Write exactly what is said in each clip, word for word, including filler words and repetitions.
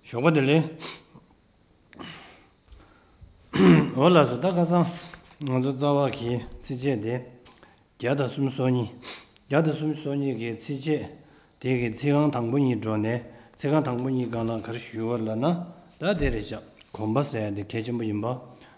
ཞོགས་པ་བདེ་ལེགས། འོ་ལགས་སོ། ད་ཁ་སང་ང་ཚོ་རྩ་བ་གི་ཚིགས་བཅད་དེ་བརྒྱ་དང་སུམ་ཅུ་སོ་གཉིས། བརྒྱ་དང་སུམ་ཅུ་སོ་གཉིས་ཀྱི་ཚིགས་བཅད་དེ་གི་ཚིག་རྐང་དང་པོ་གཉིས་འགྲོ་ནས་ཚིག་རྐང་དང་པོ་གཉིས་སྒང་ལ་ག་རེ་ཞུས་པ་ལབ་ན། ད་དེ་རེད་བཞག་གོམས་པ་ཟེར་ཡ་དེ་གལ་ཆེན་པོ་ཡིན་པ།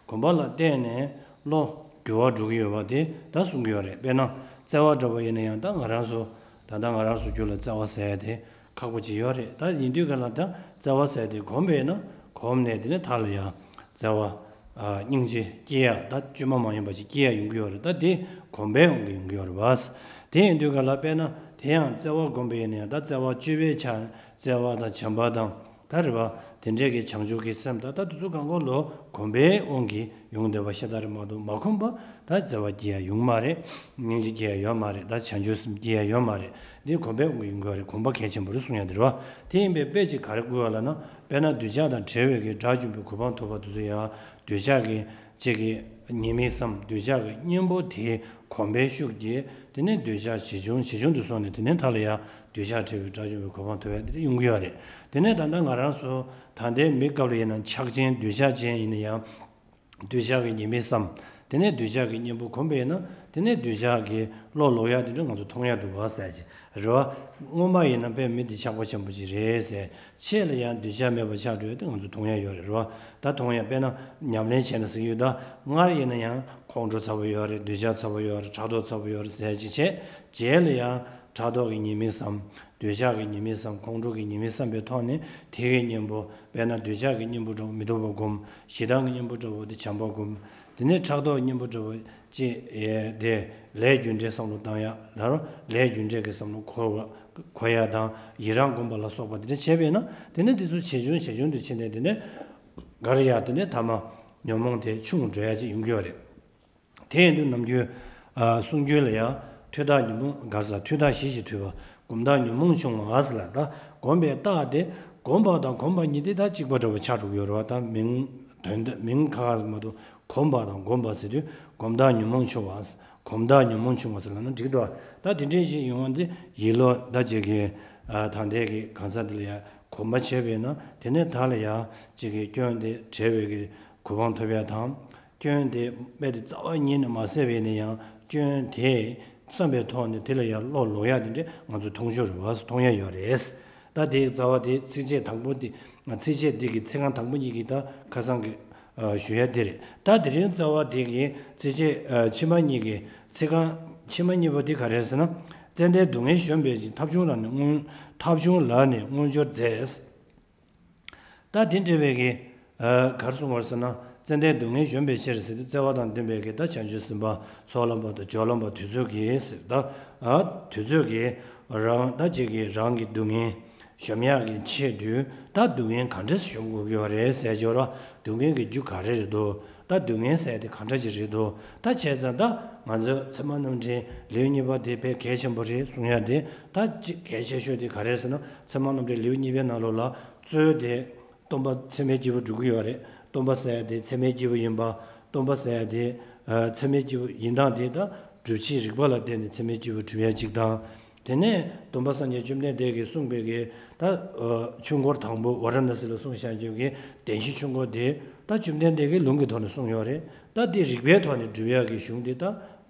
གོམས་པ་ལ་བརྟེན་ནས་བློ་འགྱུར་བ་འགྲོ་གི་ཡོད་པ་དེ་ད་གསུང་གི་ཡོད་རེད། དཔེར་ན་བརྩེ་བ་འདྲ་པོ་ཡིན་ན་ཡང་ད་ང་རང་ཚོ་ད་ལྟ་ང་རང་ཚོ་རྒྱུད་ལ་བརྩེ་བ་ཟེར་ཡ་དེ་ཁག་པོ་ཅིག་ཡོད་རེད། ད་ཡིན་དུས་ག་ལ་ད་བརྩེ་བ་ཟེར་དེ་གོམས་པས་ན་གོམས་ནས་དེ་ནས་མཐའ་ལ་ཡང་བརྩེ་བ་ཨ་སྙིང་རྗེ་སྐྱེ་ཡ། ད་བཅོས་མ་མ་ཡིན་པ་ཅིག་སྐྱེ་ཡ་ཡོང་གི་ཡོད་རེད། ད་དེ་གོམས་པའི་དབང་གིས་ཡོང་གི་ཡོད་རེད་བ། དེ་ཡིན་དུས་ག་ལ་དཔེར་ན་དེ་ཡང་བརྩེ་བ་སྒོམ་པ་ཡིན་ན་ཡང་ད་བརྩེ་བ་སྤྱོད་པའི་ཆ་བརྩེ་བ་དང་བྱམས་པ་དང་ད་རེད་བ། དེ་འདྲས་ཀྱི་བྱང་ཆུབ་ཀྱི་སེམས་ད་ད་དེ་ཚོ་གང་ག་ལོ་གོམས་པའི་དབང་གིས་ཡོང་བསྡད་པ་ཤ་སྟག་རེད་མ་གཏོགས་མ་གོམས་པ་ད་བརྩེ་བ་སྐྱེ་ཡ་ཡོང་མ་རེད། སྙིང་རྗེ་སྐྱེ་ཡ་ཡོད་མ་རེད། ད་བྱང་ཆུབ་སེམས་སྐྱེ་ཡ་ཡོད་མ་རེད། འདི་གོམས་པའི་དབང་གིས་ཡོང་གི་ཡོད་རེད། གོམས་པ་གལ་ཆེན་པོ་རེད་གསུང་ཡ་འདི་རེད་བ། དེ་ཡིན་པའི་དཔེ་ཅིག་ག་རེ་བཀོལ་བ་ལབ་ན། དཔེར་ན་འདོད་ཆགས་དང་བྲལ་བའི་གི་དགྲ་བཅོམ་པའི་གོ་འཕང་ཐོབ་པ་དེ་ཚོ་ཡང་འདོད་ཆགས་ཀྱི་གཅིག་གི་ཉེས་དམིགས་སམ་འདོད་ཆགས་ཀྱི་གཉེན་པོ་དེ་གོམས་པའི་ཤུགས་ཀྱིས་དེ་ནས་འདོད་ཆགས་ཇེ་ཆུང་ཇེ་ཆུང་དུ་སོང་ནས་དེ་ནས་མཐའ་ལ་ཡང་འདོད་ཆགས་བྲལ་བའི་དགྲ་བཅོམ་པའི་གོ་འཕང་ཐོབ་ཡ་དེ་འདྲ་ཡོང་གི་ཡོད་རེད། དེ་ནས་ད་ལྟ་ང་རང་ཚོ་ད་ལྟའི་མི་སྐབས་ལ་ཡིན་ན་ཆགས་ཅན་འདོད་ཆགས་ཅན་ཡིན་ན་ཡང་འདོད་ཆགས་ཀྱི་ཉེས་དམིགས་སམ། དེ་ནས་འདོད་ཆགས་ཀྱི་གཉེན་པོ་གོམས་པས་ན་དེ་ནས་འདོད་ཆགས་ཀྱི་བློ་ལོག་ཡ་དེ་འདྲ་ང་ཚོ་མཐོང་ཡ་འདུག་བ་ཟེར་གྱི་རེད་བ། སྔོན་མ་ཡིན་ན་དཔེ་མི་དེ་ཆགས་པ་ཆེན་པོ་ཅིག་རེད་ཟེར། ཆེད་ལ་ཡང་འདོད་ཆགས་མེད་པ་ཆགས་འགྲོ་ཡ་དེ་ང་ཚོ་མཐོང་ཡ་ཡོད་རེད་རེད་བ། ད་མཐོང་ཡ་དཔེར་ན་ཉམས་ལེན་བྱས་ན་ཟེར་གྱི་ཡོད། ད་སྔར་ཡིན་ན་ཡང་ཁོང་ཁྲོ་ཚ་པོ་ཡོད་རེད། འདོད་ཆགས་ཚ་པོ་ཡོད་རེད། ཕྲག་དོག་ཚ་པོ་ཡོད་རེད། ཕྲག་དོག་ཚ་པོ་ཡོད་རེད་ཟེར་གྱི་བྱས། རྗེས་ལ་ཡང་ཕྲག་དོག་གི་ཉེས་དམིགས་སམ། འདོད་ཆགས་ཀྱི་ཉེས་དམིགས་སམ། ཁོང་ཁྲོ་གི་ཉེས་དམིགས་བསམ་པའི་ཐོག་ནས་དེ་གི་གཉེན་པོ་དཔེར་ན་འདོད་ཆགས་ཀྱི་གཉེན་པོ་འདྲ་བོ་མི་སྡུག་པ་སྒོམ། ཞེ་སྡང་གི་གཉེན་པོ་འདྲ་བོ་དེ་བྱམས་པ་སྒོམ། དེ་ནས་ཕྲག་དོག་གཉེན་པོ་འདྲ་བོ་ཅིག་ཨེ་དེ་ལས་རྒྱུ་འབྲས་བསམ་བློ་བཏང་ཡ་ལ་རོ། ལས་རྒྱུ་འབྲས་ཀྱི་བསམ་བློ་འཁོར་བ་འཁོར་ཡ་དང་ཡི་རང་སྒོམ་པ་ལ་སོགས་པ་དེ་འདྲ་བྱས་པས་ན་དེ་ནས་དེ་ཚོ་ཇེ་ཆུང་ཇེ་ཆུང་དུ་ཕྱིན་ནས་དེ་ནས་ག་རེ་ཡ་དེ་ནས་ཐ་མ་ཉོན་མོངས་དེ་ཆུང་འགྲོ་ཡ་ཅིག་ཡོང་གི་ཡོད་རེད། དེ་ཡིན་དུས་ནམ་རྒྱུན་ཨ་གསུང་རྒྱུན་ལ་ཡང་མཐུ་དག་ཉོན་མོངས་ག་ས་མཐུ་དག་ཞི་ཞིང་དུལ་བ། གོམས་དག་ཉོན་མོངས་ཆུང་བ་ཟེར་ལ། ད་གོམས་པའི་རྟགས་དེ་གོམས་པ་དང་གོམས་པ་ཉིད་དེ་ད་གཅིག་པ་འདྲ་བོ་ཆགས་འགྲོ་གི་ཡོད་རེད་བ། ད་མིང་དོན་དེ་མིང་ཁ་ཁ་མ་གཏོགས་གོམས་པ་དང་གོམས་པ་ཟེར་དུས་གོམས་དག་ཉོན་མོངས་ཆུང་བ། གོམས་དག་ཉོན་མོངས་ཆུང་བ་ཟེར་ལ་ན་འགྲིག་འདུག་ད་དེ་འདྲའི་ཞིག་ཡོང་བ་འདི་ཡིད་བློ་ད་ཅིག་གི་ཨ་ད་ལྟའི་གི་གང་ཟག་འདི་ལ་ཡང་གོམས་པ་བྱས་པས་ན་དེ་ནས་ད་ལ་ཡང་ཅིག་གི་སྐྱོན་དེ་བྲལ་བའི་གི་གོ་འཕང་ཐོབ་ཡ་དང་། སྐྱོན་དེ་དཔེ་དེ་རྩ་བ་ཉིད་ནས་མ་བསལ་བས་ནས་ཡང་སྐྱོན་དེ་བསམ་པའི་ཐོག་ནས་དེ་ལ་ཡང་བློ་ལོག་ཡ་དེ་འདྲ་ང་ཚོ་མཐོང་ཆོས་རེད་བ། མཐོང་ཡ་ཡོད་རེད། ད་དེའི་རྩ་བ་དེ་ཚིགས་བཅད་དང་པོ་དེ་ཚིགས་བཅད་འདི་གི་ཚིག་རྐང་དང་པོ་གཉིས་ཀྱི་ད་ཁ་སང་གི་ཨ་ཞུ་ཡ་དེ་རེད། ད་དེ་རིང་རྩ་བ་དེ་གི་ཚིགས་བཅད་ཨ་ཕྱི་མ་གཉིས་ཀྱི་ཚིག་རྐང་ཕྱི་མ་གཉིས་པོ་དེ་ག་རེ་རེད་ཟེར་ན། ཙན་དན་སྡུག་བསྔལ་གཞོམ་པའི་ཕྱིར། ཐབས་ཆུང་ལ་ནི་མངོན། ཐབས་ཆུང་ལ་ནི་མངོན་སྦྱོར་མཛད། ད་དེ་འདྲ་བའི་གི་ཨ་ག་རེ་གསུངས་པ་རེད་ཟེར་ན། ཙན་དན་སྡུག་བསྔལ་གཞོམ་པའི་ཕྱིར་ཟེར་དུས་བརྩེ་བ་དང་ལྡན་པའི་གི་ད་བྱང་ཆུབ་སེམས་དཔའ་ཚོགས་ལམ་པ་དང་སྦྱོར་ལམ་པ་དེ་ཚོ་གིས་ཟེར། ད་ཨ་དེ་ཚོ་གིས་རང་ད་ཅིག་གིས་རང་གི་སྡུག་བསྔལ་གཞོམ་ཡག་གི་ཆེད་དུ་ད་སྡུག་བསྔལ་ག་འདྲས་གཞོམ་དགོས་ཀྱི་ཡོད་རེད་ཟེར་གྱི་ཡོད་རེད་བ། སྡུག་བསྔལ་གྱི་རྒྱུ་ག་རེ་རེད་འདུག་ད་སྡུག་བསྔལ་ཟེར་དེ་ག་འདྲ་ཅིག་རེད་འདུག་ད་བྱས་ཙང་ད་ང་ཚོ་ཚད་མ་རྣམ་འགྲེལ་ལེའུ་གཉིས་པ་དེ་དཔེ་གལ་ཆེན་པོ་རེད་གསུང་ཡ་དེ། ད་ཅིག་གལ་ཆེ་ཤོས་དེ་ག་རེ་རེད་ཟེར་ན། ཚད་མ་རྣམ་འགྲེལ་ལེའུ་གཉིས་པའི་ནང་ལོགས་ལ་རྩོད་དེ་སྟོང་པ་ཚད་མའི་སྐྱེས་བུ་སྒྲུབ་ཀྱི་ཡོད་རེད། སྟོང་པ་ཟེར་ཡ་དེ་ཚད་མའི་སྐྱེས་བུ་ཡིན་པ། སྟོང་པ་ཟེར་ཡ་དེ་ཨ་ཚད་མའི་སྐྱེས་བུ་ཡིན་སྟངས་དེ་ད་སྒྲུབ་བྱེད་རིགས་པ་ལ་བརྟེན་ནས་ཚད་མའི་སྐྱེས་བུ་སྒྲུབ་ཡ་གཅིག་དང་། དེ་ནས་སྟོན་པ་སངས་རྒྱས་བཅོམ་ལྡན་འདས་ཀྱིས་གསུངས་པའི་གི་ད་ཨ་ཆོས་འཁོར་དང་པོ་ཝཱ་ར་ཎ་སི་ལ་གསུངས་བཞག་རྒྱུ་གི་བདེན་བཞི་ཆོས་འཁོར་དེ་ད་བཅོམ་ལྡན་འདས་ཀྱིས་ལུང་གི་ཐོག་ནས་གསུངས་ཡོད་རེད། ད་དེ་རིགས་པའི་ཐོག་ནས་སྒྲུབ་ཡག་གི་གཞུང་དེ་ད་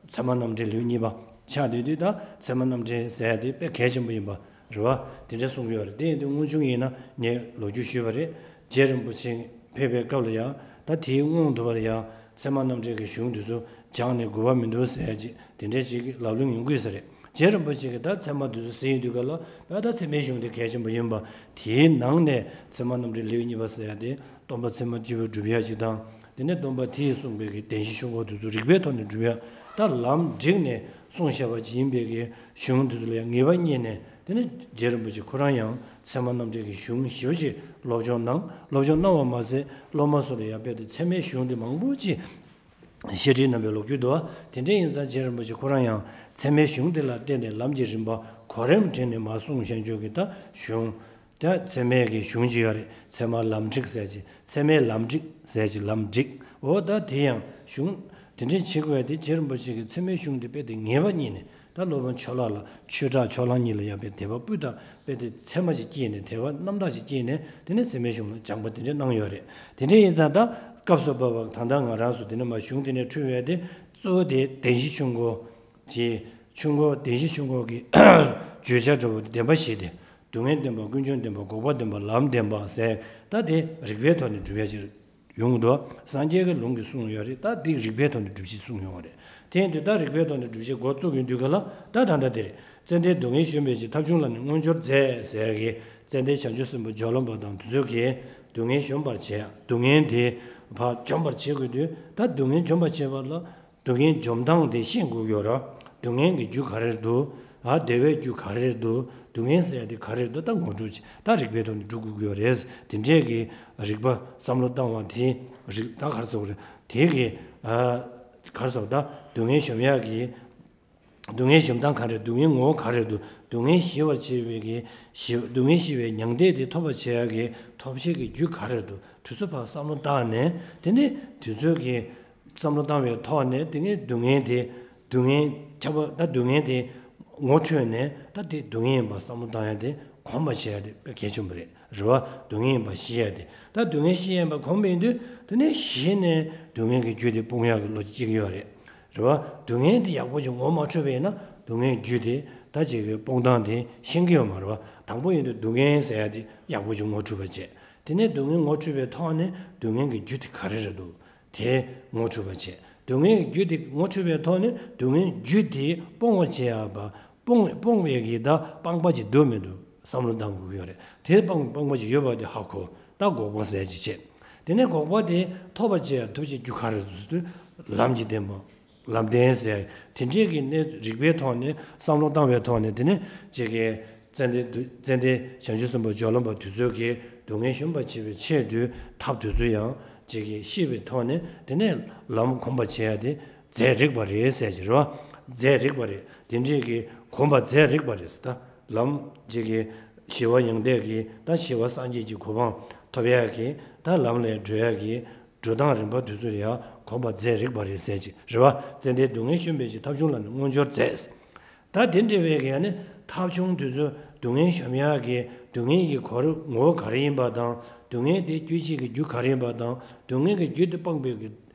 ཚད་མ་རྣམ་འགྲེལ་ལེའུ་གཉིས་པ་ཆགས་བསྡད་དུས། ད་ཚད་མ་རྣམ་འགྲེལ་ཟེར་ཡ་དེ་དཔེ་གལ་ཆེན་པོ་ཡིན་པ་རེད་བ། དེ་འདྲ་གསུངས་ཡོད་རེད། དེ་ཡིན་དུས་སྔོན་བྱུང་ཡིན་ན་ངས་ལོ་རྒྱུས་ཞུས་པ་རེད། རྗེ་རིན་པོ་ཆེ་ཕེབས་པའི་སྐབས་ལ་ཡང་ད་དེའི་སྔོན་དུ་བར་ཡང་ཚད་མ་རྣམ་འགྲེལ་གྱི་གཞུང་དེ་ཚོ་སྦྱངས་ནས་དགོས་པ་མི་འདུག་ཟེར་ཡ་ཅིག་དེ་འདྲ་ཅིག་ལབ་གླེང་ཡོང་གི་ཡོད་ས་རེད། རྗེ་རིན་པོ་ཆེ་གིས་ད་ཚད་མ་དེ་ཚོ་ཟེར་ཡོང་དུས་སྐབས་ལ་ད་ད་ཚད་མའི་གཞུང་དེ་གལ་ཆེན་པོ་ཡིན་པ། དེའི་ནང་ནས་ཚད་མ་རྣམ་འགྲེལ་ལེའུ་གཉིས་པ་ཟེར་ཡ་དེ་སྟོན་པ་ཚད་མ་སྐྱེས་བུ་སྒྲུབ་ཡ་ཅིག་དང་། དེ་ནས་སྟོན་པ་དེས་གསུངས་པའི་གི་བདེན་བཞི་ཆོས་འཁོར་དེ་ཚོ་རིགས་པའི་ཐོག་ནས་སྒྲུབ་ཡ་ད་ལམ་བསྒྲིགས་ནས་གསུངས་བཞག་པ་ཅིག་ཡིན་པའི་གི་གཞུང་དེ་ཚོ་ལ་ཡང་ངེས་པ་རྙེད་ནས། དེ་ནས་རྗེ་རིན་པོ་ཆེ་ཁོ་རང་ཡང་ཚད་མ་རྣམ་འགྲེལ་གྱི་གཞུང་ཞེ་པོ་ཅིག་སློབ་སྦྱོང་གནང་། སློབ་སྦྱོང་གནང་བ་མ་ཟད་སློབ་མ་ཚོ་ལ་ཡང་དཔེ་དེ་ཚད་མའི་གཞུང་དེ་མང་པོ་ཅིག་བཤད་ཁྲིད་གནང་བའི་ལོ་རྒྱུས་འདུག་དེ་འདྲ་ཡིན་ཙང་རྗེ་རིན་པོ་ཆེ་ཁོ་རང་ཡང་ཚད་མའི་གཞུང་དེ་ལ་བརྟེན་ནས་ལམ་གྱི་རིམ་པ་གོ་རིམ་བསྒྲིགས་ནས་མར་གསུངས་བཞག་རྒྱུ་གི་ད་གཞུང་། ད་ཚད་མའི་གི་གཞུང་ཅིག་ཡོད་རེད། ཚད་མ་ལམ་བསྒྲིགས་ཟེར་གྱི། ཚད་མའི་ལམ་བསྒྲིགས་ཟེར་གྱི་ལམ་བསྒྲིགས། འོ་ད་དེ་ཡང་གཞུང་དེ་འདྲ་བྱེད་དགོས་ཡ་དེ་རྗེ་རིན་པོ་ཆེ་གི་ཚད་མའི་གཞུང་དེ་དཔེ་དེ་ངེས་པ་རྙེད་ནས། ད་ ད་སློབ་དཔོན་ཕྱོགས་གླང་ལ་ཆོས་གྲགས་ཕྱོགས་གླང་གཉིས་ལ་ཡང་དཔེ་དད་པ་སྤུས་དག་དཔེ་དེ་ཚད་མ་ཞིག་སྐྱེས་ནས་དད་པ་རྣམ་དག་ཞིག་སྐྱེས་ནས་དེ་ནས་སེམས་དཔའི་གཞུང་ལ་སྦྱངས་པ་དེ་འདྲ་གནང་ཡོད་རེད། དེ་འདྲ་ཡིན་ཙང་ད་སྐབས་སུ་བབ་པ་ད་ལྟ་ང་རང་ཚོ་དེ་ནས་མ་གཞུང་དེ་ནས་འཁྲུལ་བའི་དེ་གཙོ་བོ་དེ་བདེན་བཞི་ཆོས་འཁོར་གྱི་ཆོས་འཁོར་བདེན་བཞི་ཆོས་འཁོར་གྱི་བརྗོད་བྱ་འདྲ་བོ་དེ་བདེན་པ་བཞི་སྟེ། སྡུག་བསྔལ་བདེན་པ། ཀུན་འབྱུང་བདེན་པ། འགོག་པ་བདེན་པ། ལམ་བདེན་པ་ཟེར། ད་དེ་རིགས་པའི་ཐོག་ནས་སྒྲུབ་ཡ་ཅིག་ཡོང་གི་འདུག་སངས་རྒྱས་ཀྱི་ལུང་གིས་གསུངས་ཡོད་རེད། ད་དེ་རིགས་པའི་ཐོག་ནས་སྒྲུབ་བྱེད་གསུངས་ཡོང་བ་རེད། དེ་ཡིན་དུས་ད་རིགས་པའི་ཐོག་ནས་སྒྲུབ་བྱེད་འགོ་བཙུགས་ཡོང་དུས་ག་ལ་ད་ད་ལྟ་དེ་རེད། ཙན་དན་སྡུག་བསྔལ་གཞོམ་པའི་ཕྱིར། ཐབས་ཆུང་ལ་ནི་དངོས་འབྱོར་མཛད་ཟེར་གི། ཙན་དན་བྱང་ཆུབ་སེམས་དཔའ་སྦྱོར་ལམ་པ་དང་དེ་ཚོ་གིས་སྡུག་བསྔལ་གཞོམ་པར་བྱེད། སྡུག་བསྔལ་དེ་ཕར་འཇོམས་པར་བྱེད་དགོས་དུས་ད་སྡུག་བསྔལ་འཇོམས་པར་བྱེད་པ་ལ། སྡུག་བསྔལ་འཇོམས་སྟངས་དེ་ཤེས་དགོས་ཀྱི་ཡོད་རེད། སྡུག་བསྔལ་གྱི་རྒྱུ་ག་རེ་རེད་འདུག་ཨ་བདེ་བའི་རྒྱུ་ག་རེ་རེད་འདུག་སྡུག་བསྔལ་ཟེར་ཡ་དེ་ག་རེ་རེད་འདུག་ད་ངོ་སྤྲོད་བྱེད། ད་རིགས་པའི་ཐོག་ནས་སྒྲུབ་དགོས་ཀྱི་ཡོད་རེད། དེ་འདྲས་ཀྱི་རིགས་པ་བསམ་བློ་བཏང་བ་དེ་རིགས་ད་ག་རེ་ཟེར་དགོས་རེད། དེ་གི་ཨ་ག་རེ་ཟེར་དགོས། ད་སྡུག་བསྔལ་གཞོམ་ཡག་གི་སྡུག་བསྔལ་གཞོམ་སྟངས་ག་རེ་རེད། སྡུག་བསྔལ་ངོ་བོ་ག་རེ་རེད་འདུག་སྡུག་བསྔལ་ཞི་བར་བྱེད་པའི་གི་ཞི་སྡུག་བསྔལ་ཞི་བའི་མྱང་འདས་དེ་ཐོབ་པར་བྱེད་ཡག་གི་ཐོབ་བྱེད་ཀྱི་རྒྱུ་ག་རེ་རེད་འདུག་དེ་ཚོ་ཕར་བསམ་བློ་བཏང་ནས་དེ་ནས་དེ་ཚོའི་གི་བསམ་བློ་བཏང་བའི་ཐོག་ནས་དེ་ནས་སྡུག་བསྔལ་དེ་སྡུག་བསྔལ་ཁྱབ་པ་ད་སྡུག་བསྔལ་དེ་ངོ་འཕྲོད་ནས་ད་དེ་སྡུག་བསྔལ་ཡིན་པ་བསམ་བློ་བཏང་ཡ་དེ་གོམས་པ་བྱེད་ཡ་དེ་དཔེ་གལ་ཆེན་པོ་རེད། རེད་བ། སྡུག་བསྔལ་ཡིན་པ་ཤེས་ཡ་དེ། ད་སྡུག་བསྔལ་ཤེས་ཡ་ཡིན་པ་གོམས་པ་ཡིན་དུས་དེ་ནས་གཞི་ནས་སྡུག་བསྔལ་གྱི་རྒྱུ་དེ་སྤོང་ཡག་གི་བློ་སྐྱེ་གི་ཡོད་རེད། རེད་བ། སྡུག་བསྔལ་དེ་ཡག་པོ་ཅིག་ངོ་མ་འཕྲོད་པ་ཡིན་ན་སྡུག་བསྔལ་རྒྱུ་དེ་ད་ཅིག་གི་སྤོང་སྟངས་དེ་ཤེས་ཀྱི་ཡོད་མ་རེད་བ། དང་པོ་ཡིན་དུས་སྡུག་བསྔལ་ཟེར་ཡ་དེ་ཡག་པོ་ཅིག་ངོ་འཕྲོད་པ་བྱེད། དེ་ནས་སྡུག་བསྔལ་ངོ་འཕྲོད་པའི་ཐོག་ནས་སྡུག་བསྔལ་གྱི་རྒྱུ་དེ་ག་རེ་རེད་འདུག་དེ་ངོ་འཕྲོད་པ་བྱེད། སྡུག་བསྔལ་རྒྱུ་དེ་ངོ་འཕྲོད་པའི་ཐོག་ནས་སྡུག་བསྔལ་རྒྱུ་དེ་སྤོང་བར་བྱེད་ཡག་པ། སྤོང་སྤོང་བའི་གི་ད་སྤངས་པ་ཅིག་འདུག་མི་འདུག་བསམ་བློ་བཏང་དགོས་ཀྱི་ཡོད་རེད། དེ་སྤངས་སྤངས་པ་ཅིག་ཡོད་པ་དེ་ཧ་གོ། ད་འགོག་པ་ཟེར་ཅིག་བྱེད། དེ་ནས་འགོག་པ་དེ་ཐོབ་པར་བྱེད་ཡག་ཐོབ་བྱེད་རྒྱུ་ག་རེ་རེད་ཟེར་དུས་ལམ་གྱི་བདེན་པ། ལམ་བདེན་ཟེར། དེ་འདྲས་ཀྱི་གནས་རིགས་པའི་ཐོག་ནས་བསམ་བློ་བཏང་བའི་ཐོག་ནས་དེ་ནས་ཅིག་གི་ཙན་དན་ཙན་དན་བྱང་ཆུབ་སེམས་དཔའ་སྦྱོར་ལམ་པ་དེ་ཚོ་གིས་སྡུག་བསྔལ་གཞོམ་པར་བྱེད་པའི་ཆེད་དུ་ཐབས་དེ་ཚོ་ཡང་ཅིག་གི་ཤེས་པའི་ཐོག་ནས་དེ་ནས་ལམ་གོམས་པར་བྱེད་ཡ་དེ་མཛད་རིགས་པ་རེད་ཟེར་གྱི་རེད་བ། མཛད་རིགས་པ་རེད། དེ་འདྲས་ཀྱི་གོམས་པ་མཛད་རིགས་པ་རེད་ཟེར། ད་ལམ་ཅིག་གི་ཞི་བ་མྱང་འདས་ཀྱི་ད་ཞི་བ་སངས་རྒྱས་ཀྱི་གོ་འཕང་ཐོབ་ཡ་གི་ད་ལམ་ལ་འགྲོ་ཡ་གི་འགྲོ་སྟངས་རིམ་པ་དེ་ཚོ་ལ་ཡང་གོམས་པ་མཛད་རིགས་པ་རེད་ཟེར་གྱི་རེད་བ། ཙན་དན་སྡུག་བསྔལ་གཞོམ་པའི་ཕྱིར། ཐབས་ཆུང་ལ་ནི་དངོས་འབྱོར་མཛད། ད་དེ་འདྲ་བའི་གི་ཡང་ནི་ཐབས་ཆུང་དེ་ཚོ་སྡུག་བསྔལ་གཞོམ་ཡག་གི་སྡུག་བསྔལ་གྱི་གོ་རིམ་ངོ་བོ་ག་རེ་ཡིན་པ་དང་། སྡུག་བསྔལ་དེ་སྐྱེད་བྱེད་ཀྱི་རྒྱུ་ག་རེ་ཡིན་པ་དང་། སྡུག་བསྔལ་གྱི་རྒྱུ་དེ་སྤངས་པའི་གི་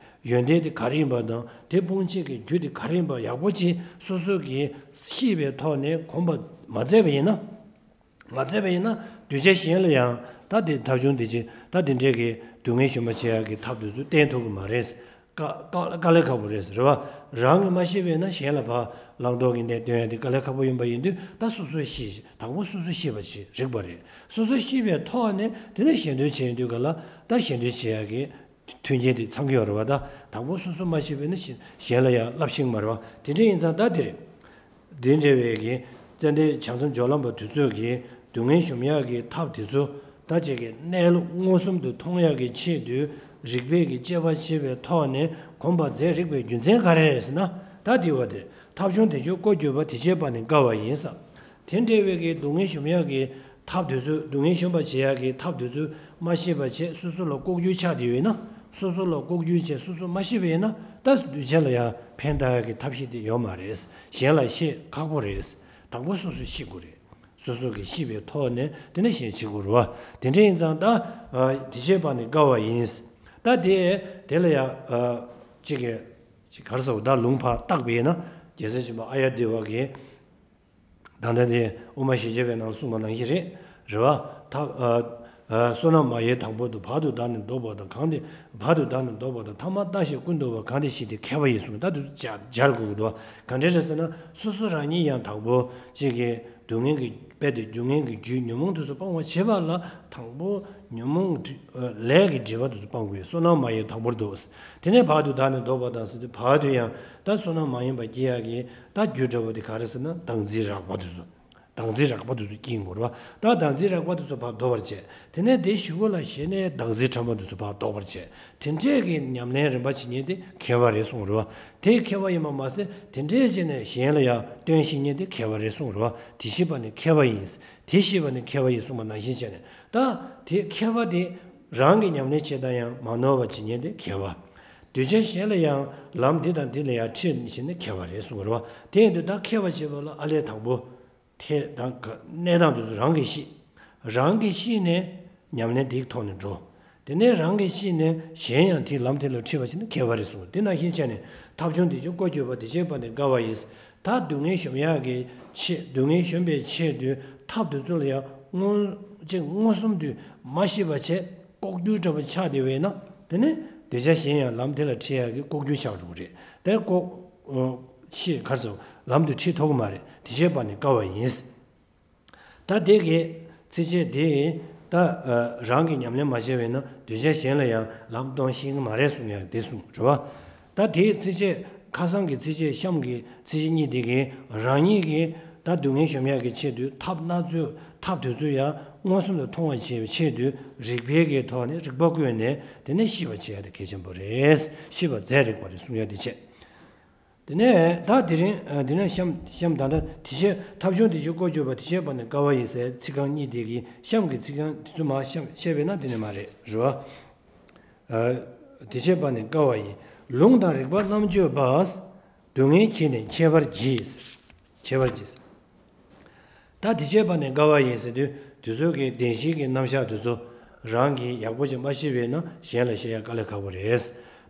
ཡོན་ཏན་དེ་ག་རེ་ཡིན་པ་དང་། དེ་སྤོང་བྱེད་ཀྱི་རྒྱུ་དེ་ག་རེ་ཡིན་པ་ཡག་པོ་ཅིག་སོ་སོ་གིས་ཤེས་པའི་ཐོག་ནས་གོམས་པ་མ་མཛད་པ་ཡིན་ན། མ་མཛད་པ་ཡིན་ན་གདུལ་བྱ་གཞན་ལ་ཡང་ད་དེ་ཐབས་ཆུང་དེ་ཅིག་ད་དེ་འདྲས་ཀྱི་སྡུག་བསྔལ་གཞོམ་པ་བྱེད་ཡག་གི་ཐབས་དེ་ཚོ་བསྟན་ཐུབ་ཀྱི་མ་རེད། དཀའ་དཀའ་དཀའ་ལས་ཁག་པོ་རེད་ཟེར་བ། རང་གིས་མ་ཤེས་པས་ན་གཞན་ལ་ཕར་བླང་དོར་གྱི་གནས་སྟོན་ཡ་དེ་དཀའ་ལས་ཁག་པོ་ཡིན་པ་ཡིན་དུས་ད་སོ་སོས་ཤེས། དང་པོ་སོ་སོས་ཤེས་པ་བྱེད་རིགས་པ་རེད། སོ་སོས་ཤེས་པའི་ཐོག་ནས་དེ་ནས་གཞན་དོན་བྱེད་ཡོང་དུས་ག་ལ་ད་གཞན་དོན་བྱེད་ཡ་གི་མཐུན་རྐྱེན་དེ་ཚང་གི་ཡོད་རེད་བ། ད་དང་པོ་སོ་སོ་མ་ཤེས་པས་ན་གཞན་གཞན་ལ་ཡང་བསླབ་ཤེས་ཀྱི་མ་རེད་བ། དེ་འདྲ་ཡིན་ཙང་ད་དེ་རེད། འདི་འདྲ་བའི་གི་ཙན་དན་བྱང་སེམས་སྦྱོར་ལམ་པ་དེ་ཚོས་ཀྱི་སྡུག་བསྔལ་གཞོམ་ཡག་གི་ཐབས་དེ་ཚོ་ད་ཅིག་གི་གནས་ལུགས་མངོན་སུམ་དུ་མཐོང་ཡག་གི་ཆེད་དུ་རིགས་པས་ཀྱི་དཔྱད་པ་བྱེད་པའི་ཐོག་ནས་གོམས་པ་མཛད་རིགས་པའི་རྒྱུ་མཚན་ག་རེ་རེད་ཟེར་ན། ད་དེ་བ་དེ་ཐབས་ཆུང་དེ་ཆོས་སྐོར་གྱུར་པ་དེ་བྱེད་པ་ནི་དཀའ་བ་ཡིན་ས། དེ་འདྲ་བའི་གི་སྡུག་བསྔལ་གཞོམ་ཡག་གི་ཐབས་དེ་ཚོ་སྡུག་བསྔལ་གཞོམ་པ་བྱེད་ཡག་གི་ཐབས་དེ་ཚོ་མ་ཤེས་པ་བྱས་སོ་སོ་ལ་ལྐོག་གྱུར་ཆགས་བསྡད་ཡོད་ན། སོ་སོ་ལ་ལྐོག་གྱུར་བྱས་སོ་སོ་མ་ཤེས་པ་ཡིན་ན་ད་གདུལ་བྱ་ལ་ཡང་ཕན་བཏགས་ཡག་གི་ཐབས་ཤེས་དེ་ཡོད་མ་རེད། གཞན་ལ་བཤད་ཁག་པོ་རེད། དང་པོ་སོ་སོས་ཤེས་དགོས་རེད། སོ་སོ་གིས་ཤེས་པའི་ཐོག་ནས་དེ་ནས་གཞན་བྱེད་དགོས་རེད་བ། དེ་འདྲ་ཡིན་ཙང་ད་དེ་བྱེད་པ་ནི་དཀའ་བ་ཡིན། ད་དེ་དེ་ལ་ཡང་ཅིག་གི་ཅིག་ག་རེ་ཟེར་བ། ད་ལུང་ཕར་བརྟགས་པས་ན་རྒྱལ་སྲས་ཆེན་པོ་ཨཱརྱ་དེ་བ་གིས། ད་ལྟ་དེ་དབུ་མ་བཞི་བརྒྱ་པའི་ནང་གསུངས་པ་ནང་བཞིན་རེད། རེད་བ། ཐ་ཨ་ཨ་བསོད་ནམས་མ་ཡིན་དང་པོ་དང་། བར་དུ་བདག་ནི་བཟློག་པ་དང་། གང་དེ་བར་དུ་བདག་ནི་བཟློག་པ་དང་། ཐ་མ་ལྟ་ཞིང་ཀུན་བཟློག་པ་གང་དེ་བཞི་དེ་མཁས་པ་ཡིན་གསུངས། ད་དུ་སྦྱར་དགོས་ཀྱི་འདུག་ག་འདྲ་རེད་ཟེར་ན་སོ་སོ་རང་ཉིད་ཡང་དང་པོ་གཅིག་གི་སྡུག་བསྔལ་གྱི་དཔེ་དེ་སྡུག་བསྔལ་གྱི་རྒྱུའི་ཉོན་མོངས་དེ་ཚོ་སྤང་བར་བྱེད་པ་ལ་དང་པོ་ཉོན་མོངས་དུ་ཨ་ལས་ཀྱི་སྒྲིབ་པ་དེ་ཚོ་སྤང་དགོས། བསོད་ནམས་མ་ཡིན་དང་པོར་འདུག་དེ་ནས་བར་དུ་བདག་ནི་བཟློག་པ་དང་ཟེར་དུས་བར་དུ་ཡང་ད་བསོད་ནམས་མ་ཡིན་པ་སྐྱེ་ཡག་གི་ད་རྒྱུ་འདྲ་བོ་དེ་ག་རེ་ཟེར་ན་བདག་འཛིན་རགས་པ་དེ་ཚོ། བདག་འཛིན་རགས་པ་དེ་ཚོ་སྐྱེ་ཡོང་གི་རེད་བ། ད་བདག་འཛིན་རགས་པ་དེ་ཚོ་ཕར་ལྡོག་པར་བྱས། དེ་ནས་དེའི་གཞུག་གུ་ལ་གཞི་ནས་བདག་འཛིན་ཕྲ་མོ་དེ་ཚོ་ཕར་ལྡོག་པར་བྱས། དེ་འདྲས་ཀྱི་ཉམས་ལེན་རིམ་པ་བྱེད་མཁན་དེ་མཁས་པ་རེད་གསུངས་རེད་བ། དེ་མཁས་པ་ཡིན་པ་མ་ཟད་དེ་འདྲས་བྱས་ནས་གཞན་ལ་ཡང་སྟོན་ཤེས་མཁན་དེ་མཁས་པ་རེད་གསུངས་རེད་བ། དེ་ཤེས་པ་ནི་མཁས་པ་ཡིན། དེ་ཤེས་པ་ནི་མཁས་པ་ཡིན་གསུངས་པ་ནང་བཞིན་བྱས་ནས་ད་དེ་མཁས་པ་དེ་རང་གི་ཉམས་ལེན་བྱེད་སྟངས་ཡང་མ་ནོར་བ་བྱེད་མཁན་དེ་མཁས་པ། གདུལ་བྱ་གཞན་ལ་ཡང་ལམ་འདི་དང་འདི་ལ་ཡང་ཁྲིད་ནས་ཞེས་ནས་མཁས་པ་རེད་གསུངས་པ་རེད་བ། དེ་ཡིན་དུས་ད་མཁས་པ་ཞེས་པ་ལ་ཨ་ལས་དང་པོ། དེ་དང་ག་གནས་སྟངས་དེ་ཚོ་རང་གིས་ཤེས། རང་གིས་ཤེས་ནས་ཉམས་ལེན་དེའི་ཐོག་ནས་འགྲོ། དེ་ནས་རང་གིས་ཤེས་ནས་གཞན་ཡང་དེའི་ལམ་དེ་ལ་ཁྲིད་པ་ཞིག་ནི་མཁས་པ་རེད་གསུངས། དེ་ནང་བཞིན་བྱས་ནས་ཐབས་བྱུང་འདི་ཕྱིར་བཀོད་གྱུར་པ་དེ་བྱེད་པ་ནི་དཀའ་བ་ཡིན། ད་སྡུག་བསྔལ་གཞོམ་ཡག་གི་ཆེད། སྡུག་བསྔལ་གཞོམ་པའི་ཆེད་དུ་ཐབས་དེ་ཚོ་ལ་ཡང་མངོན་ཅིག་མངོན་སུམ་དུ་མ་ཤེས་པ་བྱས་ལྐོག་གྱུར་འདྲ་པོ་ཆགས་བསྡད་པས་ན། དེ་ནི་གདུལ་བྱ་གཞན་ཡང་ལམ་དེ་ལ་ཁྲིད་ཡག་གི་ལྐོག་གྱུར་ཆགས་འགྲོ་གི་རེད། དེ་ལྐོག་ཤེས་གར་སོང་ལམ་དུ་ཁྲིད་ཐུབ་ཀྱི་མ་རེད། དེ་བྱེད་པ་ནི་དཀའ་བ་ཡིན། ད་དེ་གའི་ཚིགས་བཅད་དེ་ད་རང་གིས་ཉམས་ལེན་མ་བྱས་པས་ན་གདུལ་བྱ་གཞན་ལ་ཡང་ལམ་སྟོན་ཤེས་ཀྱི་མ་རེད་གསུང་ཡག་དེ་གསུངས་རེད་བ། ད་དེའི་ཚིགས་བཅད་ཁ་སང་གི་ཚིགས་བཅད་གཤམ་གྱི་ཚིགས་བཅད་གཉིས་དེ་གའི་རང་ཉིད་ཀྱིས་ད་སྡུག་བསྔལ་གཞོམ་ཡག་གི་ཆེད་དུ་ཐབས་སྣ་ཚོགས་ཐབས་དེ་ཚོ་ཡང་མངོན་སུམ་དུ་མཐོང་བ་བྱེད་པའི་ཆེད་དུ་རིགས་པས་ཀྱི་ཐོག་ནས་རིགས་པ་བཀོད་ནས་དེ་ནས་ཤེས་པ་བྱེད་ཡག་དེ་གལ་ཆེན་པོ་རེད། ཤེས་པ་རྫས་རིག་པ་རེད་གསུང་ཡག་དེ་བྱས། དེ་ནས་ད་དེ་རིང་དེ་ནས་གཤམ་གཤམ་ད་ལྟ་དེ་བྱས་ཐབས་བྱུང་དེ་ཕྱིར་བཀོད་གྱུར་པ་དེ་བྱེད་པ་ནི་དཀའ་བ་ཡིན་ཟེར་ཚིག་རྐང་གཉིས་དེ་གི་གཤམ་གྱི་ཚིག་རྐང་དེ་ཚོ་མར་གཤམ་བཤད་པས་ན་དེ་ནས་མ་རེད་རེད་བ། དེ་བྱེད་པ་ནི་དཀའ་བ་ཡིན། ལུང་དང་རིགས་པ་རྣམ་དཔྱོད་པ། སྡུག་བསྔལ་གྱིས་ནི་ཁྱད་པར་གྱིས། ཁྱད་པར་གྱིས། ད་དེ་བྱེད་པ་ནི་དཀའ་བ་ཡིན་ཟེར་དུས་དེ་ཚོ་གི་བདེན་བཞིའི་གི་རྣམ་གཞག་དེ་ཚོ་རང་གིས་ཡག་པོ་ཅིག་མ་ཤེས་པས་ན་གཞན་ལ་བཤད་ཡ་དཀའ་ལས་ཁག་པོ་རེད།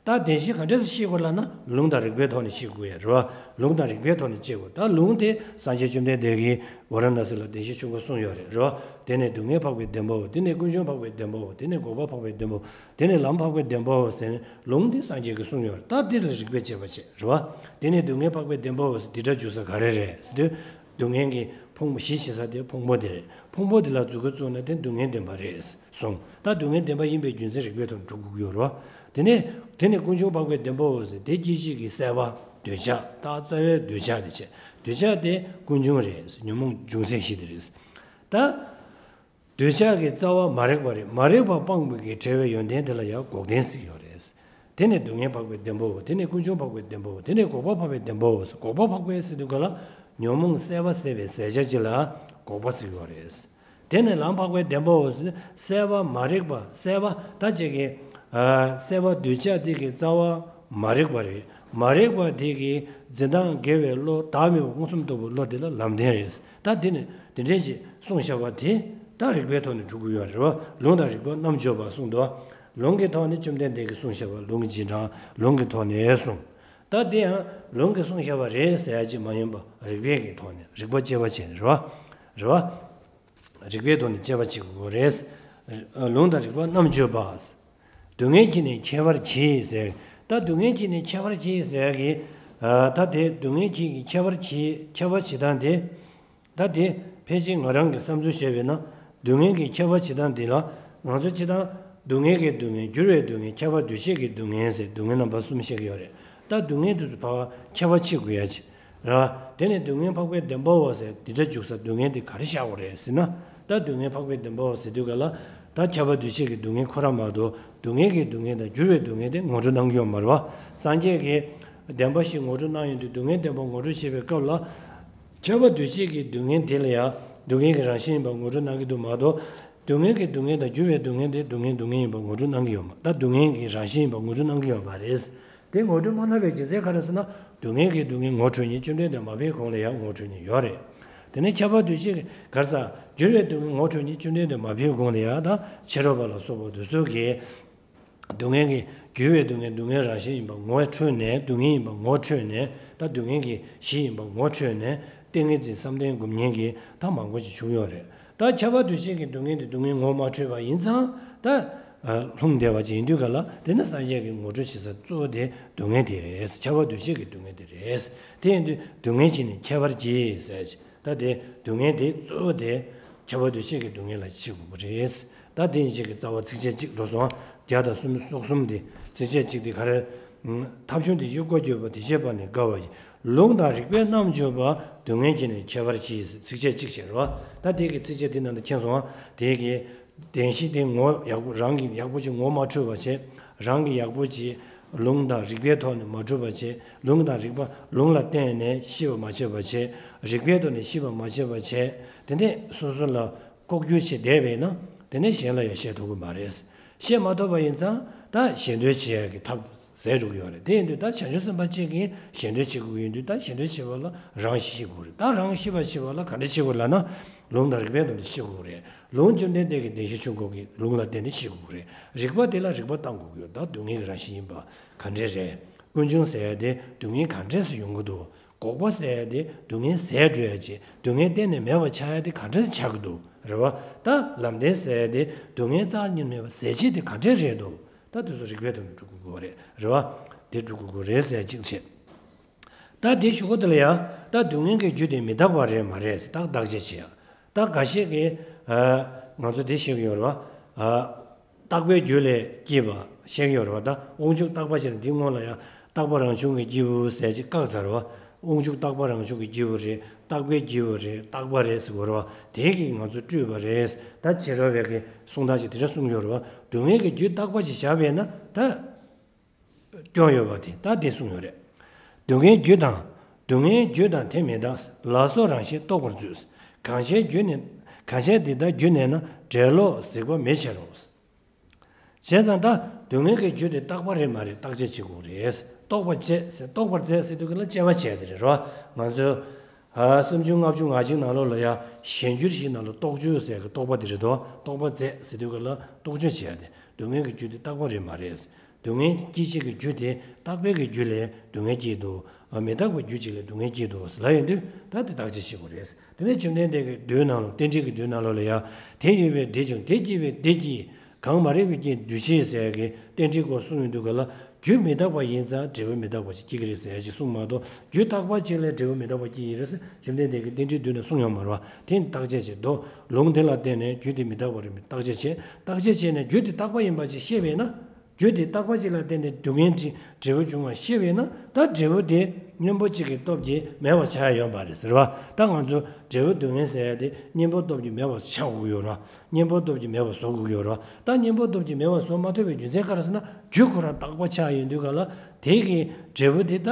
ད་བདེན་བཞི་ག་འདྲས་སེ་ཤེས་དགོས་ལབ་ན་ལུང་དང་རིགས་པའི་ཐོག་ནས་ཤེས་དགོས་ཡ་རེད་བ། ལུང་དང་རིགས་པའི་ཐོག་ནས་ཤེས་དགོས། ད་ལུང་དེ་སངས་རྒྱས་བཅོམ་ལྡན་འདས་ཀྱིས་ཝཱ་ར་ཎ་སི་ལ་བདེན་བཞི་ཆོས་འཁོར་གསུངས་ཡོད་རེད་རེད་བ། དེ་ནས་སྡུག་བསྔལ་འཕགས་པའི་བདེན་པའོ། དེ་ནས་ཀུན་འབྱུང་འཕགས་པའི་བདེན་པའོ། དེ་ནས་འགོག་པ་འཕགས་པའི་བདེན་པའོ། དེ་ནས་ལམ་འཕགས་པའི་བདེན་པའོ་ཟེར་ནས་ལུང་འདི་སངས་རྒྱས་ཀྱིས་གསུངས་ཡོད་རེད། ད་འདི་ལ་རིགས་པས་དཔྱད་པ་བྱེད་རེད་བ། དེ་ནས་སྡུག་བསྔལ་འཕགས་པའི་བདེན་པའོ་ཟེར་འདི་སྒྲ་འཇུག་ས་ག་རེ་རེད་ཟེར་དུས། སྡུག་བསྔལ་གྱི་ཕུང་པོ་གཞི་བྱེད་ས་དེ་ཕུང་པོ་དེ་རེད། ཕུང་པོ་དེ་ལ་འཛུགས་ཀྱི་བཙུགས་ན་དེ་སྡུག་བསྔལ་བདེན་པ་རེད་གསུངས། ད་སྡུག་བསྔལ་བདེན་པ་ཡིན་པའི་རྒྱུ་མཚན་རིགས་པའི་ཐོག་ནས་སྒྲུབ་དགོས་ཀྱི་ཡོད་རེད་བ། དེ་ནས་དེ་ནས་ཀུན་འབྱུང་འཕགས་པའི་བདེན་པའོ་ཟེར་དེ་སྐྱེ་མཆེད་ཀྱི་སྲེད་པ་འདོད་ཆགས་ད་རྩ་བའི་འདོད་ཆགས་དེ་བྱས་འདོད་ཆགས་དེ་ཀུན་འབྱུང་རེད། ཉོན་མོངས་འབྱུང་ཟས་བཞི་དེ་རེད། ད། འདོད་ཆགས་ཀྱི་རྩ་བ་མ་རིག་པ་རེད། མ་རིག་པ་སྤངས་པའི་གི་བྲལ་བའི་ཡོན་ཏན་དེ་ལ་ཡང་འགོག་བདེན་ཟེར་གྱི་ཡོད་རེད། དེ་ནས་སྡུག་བསྔལ་འཕགས་པའི་བདེན་པའོ། དེ་ནས་ཀུན་འབྱུང་འཕགས་པའི་བདེན་པའོ། དེ་ནས་འགོག་པ་འཕགས་པའི་བདེན་པའོ། འགོག་པ་འཕགས་པའི་ཟེར་དུས་ག་ལ་ཉོན་མོངས་སྲེད་པ་ཟད་པའི་ཟད་བྱ་ཅིག་ལ་འགོག་པ་ཟེར་གྱི་ཡོད་རེད། དེ་ནས་ལམ་འཕགས་པའི་བདེན་པའོ་ཟེར་སྲེད་པ་མ་རིག་པ་སྲེད་པ་ད་ཅིག་གི་སྲེད་པ་འདོད་ཆགས་དེ་གི་རྩ་བ་མ་རིག་པ་རེད། མ་རིག་པ་དེ་གི་འཛིན་སྟངས་དགེ་བའི་བློ་བདག་མེད་པ་མངོན་སུམ་རྟོགས་པའི་བློ་དེ་ལ་ལམ་བདེན་རེད། ད་དེ་ནི་དེ་འདྲས་ཅིག་གསུངས་བཞག་པ་དེ་ད་རིགས་པའི་ཐོག་ནས་སྒྲུབ་དགོས་ཡོད་རེད་བ། ལུང་དང་རིགས་པ་རྣམ་དཔྱོད་པ་གསུངས་འདུག་ལུང་གི་ཐོག་ནས་བཅོམ་ལྡན་འདས་ཀྱིས་གསུངས་བཞག་པ་ལུང་གི་རྗེས་འབྲང་ལུང་གི་ཐོག་ནས་གསུངས། ད་དེ་ཡང་ལུང་གིས་གསུངས་བཞག་པ་རེད་ཟེར་ཡ་ཅིག་མ་ཡིན་པ་རིགས་པའི་གི་ཐོག་ནས་རིགས་པ་དཔྱད་པ་བྱས་ནས་རེད་བ། རེད་བ། རིགས་པའི་ཐོག་ནས་དཔྱད་པ་བྱེད་དགོས་རེད། ལུང་དང་རིགས་པ་རྣམ་དཔྱོད་པ། སྡུག་བསྔལ་གྱིས་ནི་ཁྱད་པར་གྱིས་ཟེར། ད་སྡུག་བསྔལ་གྱིས་ནི་ཁྱད་པར་གྱིས་ཟེར་གི་ད་དེ་སྡུག་བསྔལ་གྱིས་ཀྱི་ཁྱད་པར་གྱིས་ཁྱད་པར་བྱེད་སྟངས་དེ། ད་དེ་ཕལ་ཆེར་ང་རང་གི་བསམ་ཚུལ་བཤད་པས་ན། སྡུག་བསྔལ་གྱི་ཁྱད་པར་བྱེད་སྟངས་དེ་ལ་ང་ཚོ་སྤྱིར་བཏང་སྡུག་བསྔལ་གྱི་སྡུག་བསྔལ་འགྱུར་བའི་སྡུག་བསྔལ་ཁྱབ་པ་འདུ་བྱེད་ཀྱི་སྡུག་བསྔལ་ཟེར་སྡུག་བསྔལ་རྣམ་པ་གསུམ་བཤད་ཀྱི་ཡོད་རེད། ད་སྡུག་བསྔལ་དེ་ཚོ་ཕར་ཁྱད་པར་ཕྱེ་དགོས་ཡ་ཅིག་ར། དེ་ནས་སྡུག་བསྔལ་འཕགས་པའི་བདེན་པའོ་ཟེར་འདི་འདྲ་འཇུག་ས་སྡུག་བསྔལ་དེ་ག་རེ་བཞག་དགོས་རེད་ཟེར་ན། ད་སྡུག་བསྔལ་འཕགས་པའི་བདེན་པའོ་ཟེར་དུས་ག་ལ། ད་ཁྱབ་པ་འདུ་བྱེད་ཀྱི་སྡུག་བསྔལ་ཁོ་རང་མ་གཏོགས་སྡུག་བསྔལ་གྱི་སྡུག་བསྔལ་དང་འགྱུར་བའི་སྡུག་བསྔལ་དེ་ངོ་སྤྲོད་གནང་གི་ཡོད་མ་རེད་བ། སངས་རྒྱས་ཀྱིས་བདེན་པ་བཞི་ངོ་སྤྲོད་གནང་ཡོང་དུས་སྡུག་བསྔལ་བདེན་པ་ངོ་སྤྲོད་བྱེད་པའི་སྐབས་ལ། ཁྱབ་པ་འདུ་བྱེད་ཀྱི་སྡུག་བསྔལ་དེ་ལ་ཡང་སྡུག་བསྔལ་གྱི་རང་བཞིན་ཡིན་པ་ངོ་སྤྲོད་གནང་གི་འདུག་མ་གཏོགས། སྡུག་བསྔལ་གྱི་སྡུག་བསྔལ་དང་འགྱུར་བའི་སྡུག་བསྔལ་དེ་སྡུག་བསྔལ་སྡུག་བསྔལ་ཡིན་པ་ངོ་སྤྲོད་གནང་གི་ཡོད་མ་རེད། ད་སྡུག་བསྔལ་གྱི་རང་བཞིན་ཡིན་པ་ངོ་སྤྲོད་གནང་གི་ཡོད་མ་རེད། དེ་ངོ་སྤྲོད་མ་གནང་བའི་རྒྱུ་མཚན་ག་རེ་ཟེར་ན། སྡུག་བསྔལ་གྱི་སྡུག་བསྔལ་ངོ་འཕྲོད་མཁན་བཅོམ་ལྡན་འདས་མ་ཕེབས་གོང་ལ་ཡང་ངོ་འཕྲོད་མཁན་ཡོད་རེད། དེ་ནས་ཁྱབ་པ་འདུ་བྱེད་ཀྱི་ག་རེ་ཟེར། འགྱུར་བའི་སྡུག་བསྔལ་ངོ་འཕྲོད་མཁན་བཅོམ་ལྡན་འདས་མ་ཕེབས་གོང་ལ་ཡང་ད་ཕྱི་རོལ་པ་ལ་སོགས་པ་དེ་ཚོ་གིས། སྡུག་བསྔལ་གྱི་འགྱུར་བའི་སྡུག་བསྔལ་སྡུག་བསྔལ་རང་བཞིན་ཡིན་པ་ངོ་འཕྲོད་ནས་སྡུག་བསྔལ་ཡིན་པ་ངོ་འཕྲོད་ནས་ད་སྡུག་བསྔལ་གྱི་གཞི་ཡིན་པ་ངོ་འཕྲོད་ནས་ཏིང་ངེ་འཛིན་བསམ་གཏན་སྒོམ་མཁན་གྱི་ད་མང་པོ་ཞིག་བྱུང་ཡོད་རེད། ད་ཁྱབ་པ་འདུ་བྱེད་ཀྱི་སྡུག་བསྔལ་དེ་སྡུག་བསྔལ་ངོ་མ་འཕྲོད་པ་ཡིན་ཙང་ད་ལྷུང་བསྡད་པ་ཅིག་ཡིན་དུས་ག་ལ་དེ་ནི་སངས་རྒྱས་ཀྱི་ངོ་སྤྲོད་བྱེད་ས་གཙོ་བོ་དེ་སྡུག་བསྔལ་དེ་རེད། ཁྱབ་པ་འདུ་བྱེད་ཀྱི་སྡུག་བསྔལ་དེ་རེད། དེ་ཡིན་དུས་སྡུག་བསྔལ་གྱིས་ནི་ཁྱད་པར་གྱིས་ཟེར། ད་དེ་སྡུག་བསྔལ་དེ་གཙོ་བོ་དེ་ཁྱབ་པ་འདུ་བྱེད་ཀྱི་སྡུག་བསྔལ་ལ་ཕྱེ་དགོས་པ་རེད། ད་དེ་ཡིན་ཞིག་གི་རྩ་བ་ཚིགས་བཅད་གཅིག་འགྲོ་སོང་བརྒྱ་དང་སུམ་ཅུ་སོ་གསུམ་དེ་ཚིགས་བཅད་གཅིག་དེ་ག་རེ། ཐབས་བྱུང་དེ་བཞིན་བཀོད་གྱུར་པ་དེ་བྱེད་པ་ནི་དཀའ་བ་ཡིན། ལུང་དང་རིགས་པས་རྣམ་དཔྱོད་པ། སྡུག་བསྔལ་གྱིས་ནི་ཁྱད་པར་གྱིས། ཚིགས་བཅད་གཅིག་བྱས་རེད་བ། ད་དེ་གི་ཚིགས་བཅད་དེ་ནང་དུ་མཁྱེན་སོང་བ་དེ་གི། བདེན་བཞི་དེ་ངོ་ཡག་པོ་རང་གིས་ཡག་པོ་ཅིག་ངོ་མ་འཕྲོད་པ་བྱས། རང་གིས་ཡག་པོ་ཅིག་ལུང་དང་རིགས་པའི་ཐོག་ནས་མ་གྲུབ་པ་བྱས། ལུང་དང་རིགས་པ་ལུང་ལ་བརྟེན་ནས་ཤེས་པ་མ་བྱས་པ་བྱས། རིགས་པའི་ཐོག་ནས་ཤེས་པ་མ་བྱས་པ་བྱས། དེ་ནས་སོ་སོ་ལ་ལྐོག་གྱུར་བྱས་བསྡད་པས་ན་དེ་ནས་གཞན་ལ་ཡང་བཤད་ཐུབ་ཀྱི་མ་རེད། བཤད་མ་ཐུབ་པ་ཡིན་ཙང་ད་གཞན་དོན་བྱེད་ཡག་གི་ཐབས་ ཟད་འགྲོ་གི་ཡོད་རེད། དེ་ཡིན་དུས་ད་བྱང་ཆུབ་སེམས་དཔའ་གཅིག་གིས་གཞན་དོན་བྱེད་དགོས་ཀྱི་ཡིན་དུས་ད་གཞན་དོན་བྱེད་པ་ལ་རང་ཤི་དགོས་རེད། ད་རང་ཤི་བ་ཤི་བ་ལ་ག་འདྲ་བྱེད་དགོས་ལབ་ན། ལུང་དང་རིགས་པའི་དོན་དུ་ཤི་དགོས་རེད། ལུང་བཅོམ་ལྡན་འདས་ཀྱི་བདེན་བཞིའི་ཆོས་འཁོར་གྱི་ལུང་ལ་བརྟེན་ནས་ཤི་དགོས་རེད། རིགས་པ་དེ་ལ་རིགས་པ་བཏང་དགོས་ཀྱི་ཡོད། ད་སྡུག་བསྔལ་གྱི་རང་བཞིན་ཡིན་པ་ག་འདྲས་རེད། ཀུན་འབྱུང་ཟེར་ཡ་དེ་སྡུག་བསྔལ་ག་འདྲས་སུ་ཡོང་གི་འདུག་འགོག་པ་ཟེར་ཡ་དེ་སྡུག་བསྔལ་ཟད་འགྲོ་ཡ་ཅིག་སྡུག་བསྔལ་གཏན་ནས་མེད་པ་ཆགས་ཡ་དེ་ག་འདྲས་ཆགས་ཀྱི་འདུག་རེད་བ། ད་ལམ་བདེན་ཟེར་ཡ་དེ་སྡུག་བསྔལ་རྩ་ཉིད་མེད་པ་ཟད་བྱེད་དེ་ག་འདྲས་རེད་འདུག་ད་དེ་ཚོ་རིགས་པའི་དོན་དུ་སྒྲུབ་དགོས་རེད། རེད་བ། དེ་སྒྲུབ་དགོས་རེད་ཟེར་གཅིག་བྱས། ད་དེ་གཞུག་གུ་དེ་ལ་ཡང་ད་སྡུག་བསྔལ་གྱི་རྒྱུ་དེ་མི་རྟག་པ་རེད་མ་རེད་ཟེར་ད་བརྟག་དཔྱད་བྱེད་ཡ། ད་འགའ་ཤས་ཀྱིས་ཨ་ང་ཚོ་དེ་བཤད་ཀྱི་ཡོད་རེད་བ། ཨ་རྟག་པའི་རྒྱུ་ལས་སྐྱེས་པ་བཤད་ཀྱི་ཡོད་རེད་བ། ད་དབང་ཕྱུག་རྟག་པ་ཞེས་ན་འདི་སྔོན་ལ་ཡང་རྟག་པ་རང་བྱུང་གི་སྐྱེས་བུ་ཟེར་ཅིག་བཀག་ཚར་བ། དབང་ཕྱུག་རྟག་པ་རང་བྱུང་གི་སྐྱེས་བུ་རེད། རྟག་པའི་སྐྱེས་བུ་རེད། རྟག་པ་རེད་ཟེར་གྱི་ཡོད་རེད་བ། དེ་གིས་ང་ཚོ་སྤྲུལ་པ་རེད། ད་བྱེ་བྲག་པའི་གི་གསུང་སྟངས་ཅིག་དེ་འདྲ་གསུང་གི་ཡོད་རེད་བ། སྡུག་བསྔལ་གྱི་རྒྱུ་རྟག་པ་ཅིག་བཞག་པས་ན་ད། སྐྱོན་ཡོད་པ་དེ་ད་དེ་གསུངས་ཡོད་རེད། སྡུག་བསྔལ་རྒྱུ་དང་། སྡུག་བསྔལ་རྒྱུ་དང་དེ་མི་རྟག་ལ་སོགས་རང་བཞིན་རྟོགས་པར་མཛོད། གང་ཞའི་རྒྱུ་ནི། གང་ཞའི་འདི་དག་རྒྱུ་ནས་ན་འབྲས་ལོག་གཟིགས་པ་མེད་ཕྱིར་རོ། བྱས་ཙང་ད་སྡུག་བསྔལ་གྱི་རྒྱུ་དེ་རྟག་པ་རེད་མ་རེད་བརྟག་དཔྱད་བྱེད་དགོས་རེད། རྟོགས་པར་བྱེད་ཟེར་རྟོགས་པར་མཛད་ཟེར་དུས་ཀྱི་ལ་དཔྱད་པ་བྱས་དེ་རེད་རོ། ང་ཚོས། ཨ་སུམ་ཅུ་ལྔ་བཅུ་ང་གཅིག་ནང་ལོགས་ལ་ཡ་གཞན་འགྱུར་བཞི་ནང་ལ་རྟོག་དཔྱོད་ཟེར་གྱི་རྟོགས་པ་དེ་རེད་དོ། རྟོགས་པ་མཛད་ཟེར་དུས་ཀྱི་ལ་རྟོག་དཔྱོད་བྱས་ཏེ་སྡུག་བསྔལ་གྱི་རྒྱུ་དེ་རྟག་པ་རེད་མ་རེད། སྡུག་བསྔལ་སྐྱེད་བྱེད་ཀྱི་རྒྱུ་དེ་རྟག་པའི་གི་རྒྱུ་ལས་སྡུག་བསྔལ་སྐྱེས་འདུག་མི་རྟག་པའི་རྒྱུ་གཅིག་ལས་སྡུག་བསྔལ་སྐྱེས་འདུག་ཟེར་ལབ་ཡོང་དུས་ད་དེ་བརྟག་དཔྱད་བྱེད་དགོས་རེད། དེ་ནས་བཅོམ་ལྡན་འདས་ཀྱི་མདོའི་ནང་ལ་རྟེན་འབྲེལ་གྱི་མདོའི་ནང་ལོགས་ལ་ཡ། དེ་ཡོད་པས་དེ་བྱུང་། དེ་སྐྱེས་པས་དེ་སྐྱེས། གང་མ་རིག་པའི་རྐྱེན་འདུ་བྱེད་ཟེར་གྱི་རྟེན་འབྲེལ་སྐོར་གསུངས་ཡོང་དུས་ག་ལ། རྒྱུ་མི་རྟག་པ་ཡིན་ཙང་འབྲས་བུ་མི་རྟག་པ་ཞིག་སྐྱེ་གི་རེད་ཟེར་ཡ་ཞིག་གསུངས་མ་གཏོགས་རྒྱུ་རྟག་པ་ཅིག་ལས་འབྲས་བུ་མི་རྟག་པ་སྐྱེ་ཡི་རེད་ཟེར་བཅོམ་ལྡན་འདས་ཀྱིས་རྟེན་འབྲེལ་མདོའི་ནང་གསུངས་ཡོད་མ་རེད་བ། དེ་ནི་བརྟག་དཔྱད་བྱེད་དོ། ལུང་དེ་ལ་བརྟེན་ནས་རྒྱུ་དེ་མི་རྟག་པ་རེད་མི་བརྟག་དཔྱད་བྱེད། བརྟག་དཔྱད་བྱས་ནས་རྒྱུ་དེ་རྟག་པ་ཡིན་པ་ཅིག་ཤེས་པས་ན། རྒྱུ་དེ་རྟག་པ་ཅིག་ལ་བརྟེན་ནས་སྡུག་བསྔལ་གྱི་འབྲས་བུ་འབྱུང་བ་ཤེས་པས་ན་ད་འབྲས་བུ་དེ་གཉེན་པོ་གཅིག་གི་སྟོབས་ཀྱིས་མེད་པ་ཆགས་ཡ་ཡོད་མ་རེད་ཟེར་བ། ད་ང་ཚོ་འབྲས་བུ་སྡུག་བསྔལ་ཟེར་ཡ་དེ་གཉེན་པོ་སྟོབས་ཀྱིས་མེད་པ་ཆགས་དགོས་ཀྱི་ཡོད་རེད། གཉེན་པོ་སྟོབས་ཀྱིས་མེད་པ་བཟོ་དགོས་ཀྱི་ཡོད་རེད། ད་གཉེན་པོ་སྟོབས་ཀྱིས་མེད་པ་བཟོ་མ་ཐུབ་པའི་རྒྱུ་མཚན་ག་རེ་ཟེར་ན་རྒྱུ་ཁོ་རང་རྟག་པ་ཆགས་ཡོང་དུས་ག་ལ་དེ་གི་འབྲས་བུ་དེ་ད་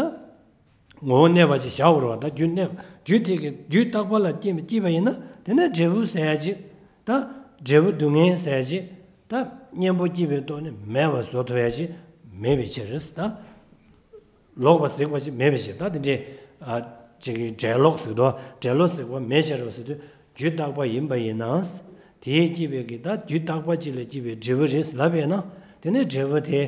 ངོ་བོ་གནས་པ་ཅིག་བཞག་དགོས་རེད་བ། ད་རྒྱུ་གནས་རྒྱུ་དེ་གི་རྒྱུ་རྟག་པ་ལ་སྐྱེས་སྐྱེས་པ་ཡིན་ན་དེ་ནས་འབྲས་བུ་ཟེར་ཡ་ཅིག་ད་འབྲས་བུ་སྡུག་བསྔལ་ཟེར་ཡ་ཅིག་ད་གཉེན་པོ་སྐྱེས་པའི་སྟོབས་ནི་མེད་པ་བཟོ་ཐུབ་ཡ་ཅིག་མེད་པའི་ཕྱིར་ད། ལོག་པ་གཟིགས་པ་ཞིག་མེད་པའི་ཕྱིར། ད་དེ་འདྲའི་ཨ་ཅིག་གི་འབྲས་ལོག་གཟིགས་དོ། འབྲས་ལོག་གཟིགས་པ་མེད་ཕྱིར་རོ་ཟེར་དུས་རྒྱུ་རྟག་པ་ཡིན་པ་ཡིན་ན། དེའི་སྐྱེས་པའི་གི་ད་རྒྱུ་རྟག་པ་ཅིག་ལས་སྐྱེས་པའི་འབྲས་བུ་རེད་ལབ་པས་ན། དེ་ནས་འབྲས་བུ་དེ་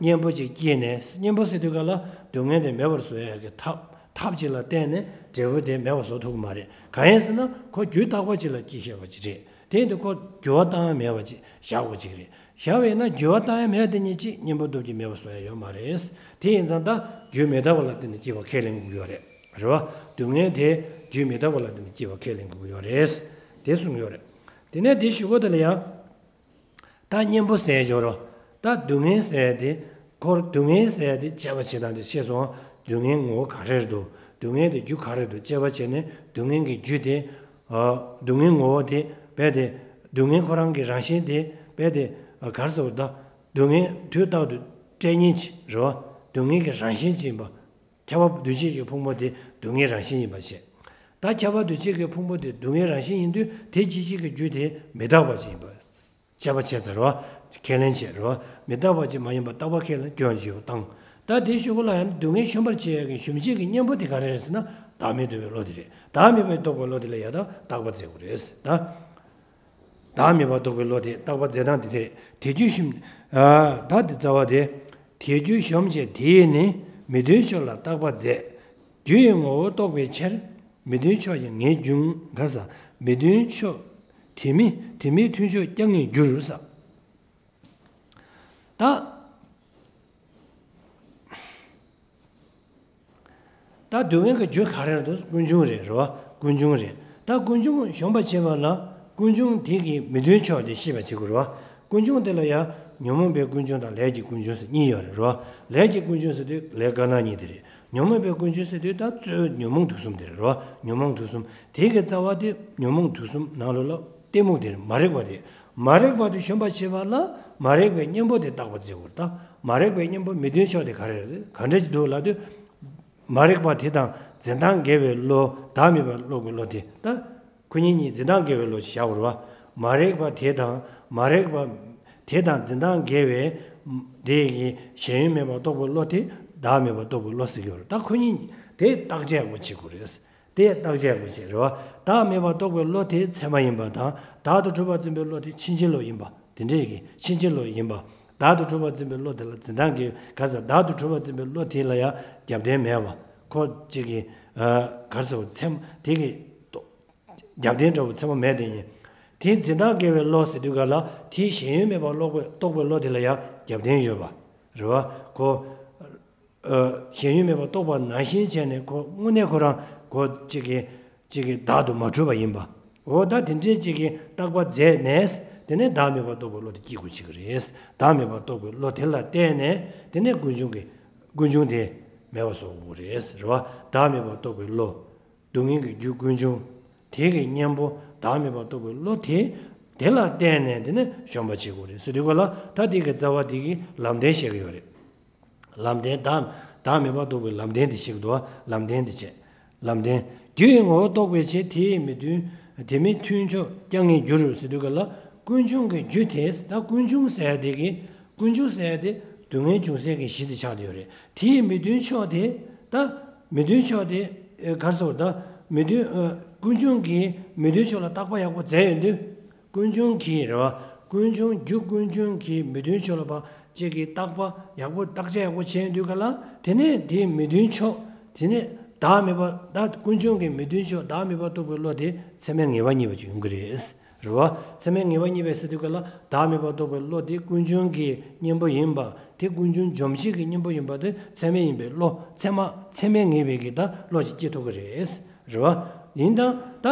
གཉེན་པོ་ཅིག་སྐྱེས་ནས་གཉེན་པོ་ཟེར་དུས་ག་ལ་སྡུག་བསྔལ་དེ་མེད་པར་བཟོ་ཡ་གི་ཐབས་ཐབས་ཅིག་ལ་བརྟེན་ནས་འབྲས་བུ་དེ་མེད་པར་བཟོ་ཐུབ་ཀྱི་མ་རེད། གང་ཡིན་ཟེར་ན་ཁོ་རྒྱུ་རྟག་པ་ཅིག་ལ་སྐྱེས་བཞག་པ་ཅིག་རེད། དེ་ཡིན་དུས་ཁོ་འགྱུར་བ་བཏང་ཡ་མེད་པ་ཅིག་བཞག་པ་ཅིག་རེད། བཞག་པས་ན་འགྱུར་བ་བཏང་ཡ་མེད་དེ་ཉིད་ཅིག་གཉེན་པོ་སྟོབས་ཀྱིས་མེད་པ་བཟོ་ཡ་ཡོད་མ་རེད། དེ་ཡིན་ཙང་ད་རྒྱུ་མི་རྟག་པ་ལ་བརྟེན་ནས་སྐྱེ་བ་ཁས་ལེན་དགོས་ཀྱི་ཡོད་རེད། རེད་བ། སྡུག་བསྔལ་དེ་རྒྱུ་མི་རྟག་པ་ལ་བརྟེན་ནས་སྐྱེ་བ་ཁས་ལེན་དགོས་ཀྱི་ཡོད་རེད། དེ་གསུངས་ཡོད་རེད། དེ་ནས་དེ་གཞུག་གུ་དེ་ལ་ཡང་། ད་གཉེན་པོ་ཟེར་ཡ་འབྱོར་རོ། ད་སྡུག་བསྔལ་ཟེར་ཡ་དེ། ཁོར་སྡུག་བསྔལ་ཟེར་ཡ་དེ་དཔྱད་པ་བྱེད་སྟངས་དེ་ཤེས་སོང་། སྡུག་བསྔལ་ངོ་བོ་ག་རེ་རེད་འདུག་སྡུག་བསྔལ་དེ་རྒྱུ་ག་རེ་རེད་འདུག་དཔྱད་པ་བྱས་ནས་སྡུག་བསྔལ་གྱི་རྒྱུ་དེ། ཨ། སྡུག་བསྔལ་ངོ་བོ་དེ་རྦད་དེ། སྡུག་བསྔལ་ཁོ་རང་གི་རང་བཞིན་དེ་རྦད་དེ། ཨ། ག་རེ་ཟེར་དགོས་རེད་ད། སྡུག་བསྔལ་དུས་རྟག་ཏུ་སྤྲད་མཁན་ཅིག་རེད་བ། སྡུག་བསྔལ་གྱི་རང་བཞིན་ཅིག་ཡིན་པ། ཁྱབ་པ་འདུ་བྱེད་ཀྱི་ཕུང་པོ་དེ་སྡུག་བསྔལ་རང་བཞིན་ཡིན་པ་བྱས། ད་ཁྱབ་པ་འདུ་བྱེད་ཀྱི་ཕུང་པོ་དེ་སྡུག་བསྔལ་རང་བཞིན་ཡིན་དུས་དེ་སྐྱེད་བྱེད་ཀྱི་རྒྱུ་དེ་མི་རྟག་པ་ཅིག་ཡིན་པ། དཔྱད་པ་བྱས་ཚར་བ། ཁས་ལེན་བྱས་རེད་བ། མི་རྟག་པ་ཅིག་མ་ཡིན་པ་རྟག་པ་ཁས་ལེན་སྐྱོན་བརྗོད་པ་བཏང་། ད་དེའི་གཞུག་གུ་ལ་ཡང་སྡུག་བསྔལ་གཞོམ་པར་བྱེད་ཡག་གི་གཞོམ་བྱེད་ཀྱི་གཉེན་པོ་དེ་ག་རེ་རེད་ཟེར་ན་བདག་མེད་འགྲོ་བའི་བློ་དེ་རེད། བདག་མེད་པར་རྟོགས་པའི་བློ་དེ་ལ་ཡང་ད་བརྟག་པ་མཛད་དགོས་རེད་ད། བདག་མེད་པར་རྟོགས་པའི་བློ་དེ་བརྟག་པ་མཛད་སྟངས་དེ་དེ་རེད། དེ་རྒྱུ་གཞོམ། ཨ། ད་དེ་རྩ་བ་དེ། དེ་རྒྱུ་གཞོམ་བྱེད་དེས་ནི་མི་མཐུན་ཕྱོགས་ལ་བརྟག་པ་མཛད། རྒྱུ་ཡི་ངོ་བོ་རྟོགས་པའི་ཕྱིར། མི་མཐུན་ཕྱོགས་ཀྱི་ངེས་འབྱུང་ག་ས། མི་མཐུན་ཕྱོགས། དེ་མི་དེ་མི་མཐུན་ཕྱོགས་ཀྱང་ངེས་འགྱུར་ས། ད། ད་སྡུག་བསྔལ་གྱི་རྒྱུ་ག་རེ་རེད་འདུག་ཀུན་འབྱུང་རེད་རེད་བ། ཀུན་འབྱུང་རེད། ད་ཀུན་འབྱུང་གཞོམ་པ་བྱེད་པ་ལ་ཀུན་འབྱུང་དེ་གི་མི་མཐུན་ཕྱོགས་དེ་ཤེས་པ་བྱེད་དགོས་རེད་བ། ཀུན་འབྱུང་དེ་ལ་ཡང་ཉོན་མོངས་པའི་ཀུན་འབྱུང་དང་ལས་ཀྱི་ཀུན་འབྱུང་ཟེར་གཉིས་ཡོད་རེད་རེད་བ། ལས་ཀྱི་ཀུན་འབྱུང་ཟེར་དུས་ལས་དཀར་ནག་གཉིས་དེ་རེད། ཉོན་མོངས་པའི་ཀུན་འབྱུང་ཟེར་དུས་ད་གཙོ་བོ་ཉོན་མོངས་དུག་གསུམ་དེ་རེད་རེད་བ། ཉོན་མོངས་དུག་གསུམ་དེ་གི་རྩ་བ་དེ་ཉོན་མོངས་དུག་གསུམ་ནང་ལོགས་ལ་གཏི་མུག་དེ་རེད། མ་རིག་པ་དེ། མ་རིག་པ་དེ་གཞོམ་པ་བྱེད་པ་ལ་མ་རིག་པའི་གཉེན་པོ་དེ་བརྟག་པ་མཛད་དགོས་རེད་ད། མ་རིག་པའི་གཉེན་པོ་མི་མཐུན་ཕྱོགས་དེ་ག་རེ་རེད། ག་འདྲ་ཅིག་འདུག་ལབ་དུས། མ་རིག་པ་དེ་དང་འཛིན་སྟངས་འགལ་བའི་བློ། བདག་མེད་པར་རྟོགས་པའི་བློ་དེ་ད། ཁོ་གཉིས་གཉིས་འཛིན་སྟངས་འགལ་བའི་བློ་ཞེས་བྱ་བ་རེད་བ། མ་རིག་པ་དེ་དང་མ་རིག་པ་དེ་དང་འཛིན་སྟངས་འགལ་བའི་ དེ་གི་ཞེན་ཡུལ་མེད་པར་རྟོགས་པའི་བློ་དེ་བདག་མེད་པར་རྟོགས་པའི་བློ་ཟེར་གྱི་ཡོད་རེད། ད་ཁོ་གཉིས་དེ་བརྟག་དཔྱད་ཡག་པོ་བྱེད་དགོས་རེད། དེ་བརྟག་དཔྱད་ཡག་པོ་བྱེད་རེད་བ། བདག་མེད་པར་རྟོགས་པའི་བློ་དེ་ཚད་མ་ཡིན་པ་དང་། བདག་ཏུ་གྲུབ་པར་འཛིན་པའི་བློ་དེ་ཕྱིན་ཅི་ལོག་ཡིན་པ། དེ་འདྲས་ཀྱི་ཕྱིན་ཅི་ལོག་ཡིན་པ། བདག་ཏུ་གྲུབ་པར་འཛིན་པའི་བློ་དེ་ལ་འཛིན་སྟངས་ཀྱི་ག་ས། བདག་ཏུ་གྲུབ་པར་འཛིན་པའི་བློ་དེ་ལ་ཡང་རྒྱབ་རྟེན་མེད་པ། ཁོ་གཅིག་གི་ག་ས་ཚད་མ་དེ་གི་རྒྱབ་རྟེན་འདྲ་བོ་ཚད་མ་མེད་དེ་ཡིན། དེ་འཛིན་སྟངས་འགལ་བའི་བློ་ཟེར་དུས་ག་ལ། དེའི་ཞེན་ཡུལ་མེད་པར་ཀློག་པའི་རྟོགས་པའི་བློ་དེ་ལ་ཡང་རྒྱབ་རྟེན་ཡོད་པ་རེད་བ། ཁོ་ཨ་ཞེན་ཡུལ་མེད་པར་རྟོགས་པ་ནང་བཞིན་བྱས་ནས་ཁོ་དངོས་གནས་ཁོ་རང་ཁོ་གཅིག་གི་གཅིག་གི་བདག་ཏུ་མ་གྲུབ་པ་ཡིན་པ། འོ་ད་དེ་འདྲའི་གཅིག་གི་བརྟག་པ་མཛད་ནས། དེ་ནས་བདག་མེད་པར་རྟོགས་པའི་བློ་དེ་སྐྱེ་དགོས་བྱེད་ཀྱི་རེད། བདག་མེད་པར་རྟོགས་པའི་བློ་དེ་ལ་བརྟེན་ནས་དེ་ནས་ཀུན་འབྱུང་གི་ཀུན་འབྱུང་དེ་མེད་པ་བཟོ་དགོས་རེད་རེད་བ། བདག་མེད་པར་རྟོགས་པའི་བློ། སྡུག་བསྔལ་གྱི་རྒྱུ་ཀུན་འབྱུང་། དེ་གི་གཉེན་པོ་བདག་མེད་པར་རྟོགས་པའི་བློ་དེ། དེ་ལ་བརྟེན་ནས་དེ་ནས་གཞོམ་པ་བྱེད་དགོས་རེད་ཟེར་དུས་ག་ལ། ད་དེ་གི་རྩ་བ་དེ་གི་ལམ་བདེན་བཤད་ཀྱི་ཡོད་རེད། ལམ་བདེན་བདག་བདག་མེད་པར་རྟོགས་པའི་ལམ་བདེན་དེ་བཤད་ཀྱི་འདུག་བ། ལམ་བདེན་དེ་བྱས། ལམ་བདེན། རྒྱུ་ཡི་ངོ་བོ་རྟོགས་པའི་ཕྱིར། དེ་ཡི་མི་མཐུན་དེ་མི་མཐུན་ཕྱོགས་ཀྱང་ངེས་འགྱུར་ཟེར་དུས་ག་ལ། ཀུན་འབྱུང་གི་རྒྱུ་དེ། ད་ཀུན་འབྱུང་ཟེར་དེ་གི་ཀུན་འབྱུང་ཟེར་དེ་སྡུག་བསྔལ་འབྱུང་སའི་གི་གཞི་དེ་ཆགས་བསྡད་ཡོད་རེད། དེ་ཡི་མི་མཐུན་ཕྱོགས་དེ། ད་མི་མཐུན་ཕྱོགས་དེ་ཨེ་ག་རེ་ཟེར་དགོས་རེད། ད་མི་མཐུན་ཨ་ཀུན་འབྱུང་གི་མི་མཐུན་ཕྱོགས་ལ་བརྟག་པ་ཡག་པོ་མཛད་ཡོང་དུས། ཀུན་འབྱུང་གི་རེད་བ། ཀུན་འབྱུང་རྒྱུ་ཀུན་འབྱུང་གི་མི་མཐུན་ཕྱོགས་ལ་ཕར་གཅིག་གི་བརྟག་པ་ཡག་པོ་བརྟག་དཔྱད་ཡག་པོ་བྱས་ཡོང་དུས་ག་ལ། དེ་ནས་དེའི་མི་མཐུན་ཕྱོགས། དེ་ནས་བདག་མེད་པ། ད་ཀུན་འབྱུང་གི་མི་མཐུན་ཕྱོགས་བདག་མེད་པར་རྟོགས་པའི་བློ་དེ་ཚད་མས་ངེས་པ་རྙེད་པ་ཅིག་ཡོང་གི་རེད། རེད་བ། ཚད་མས་ངེས་པ་རྙེད་པའི་ཟེར་དུས་ག་ལ། བདག་མེད་པར་རྟོགས་པའི་བློ་དེ་ཀུན་འབྱུང་གི་གཉེན་པོ་ཡིན་པ། དེ་ཀུན་འབྱུང་འཇོམས་བྱེད་ཀྱི་གཉེན་པོ་ཡིན་པ་དེ་ཚད་མས་ཡིན་པའི་བློ། ཚད་མ་ཚད་མས་ངེས་པའི་གི་ད་བློ་ཅིག་སྐྱེ་ཐུབ་ཀྱི་རེད། རེད་བ། ཡིན་ད་ད་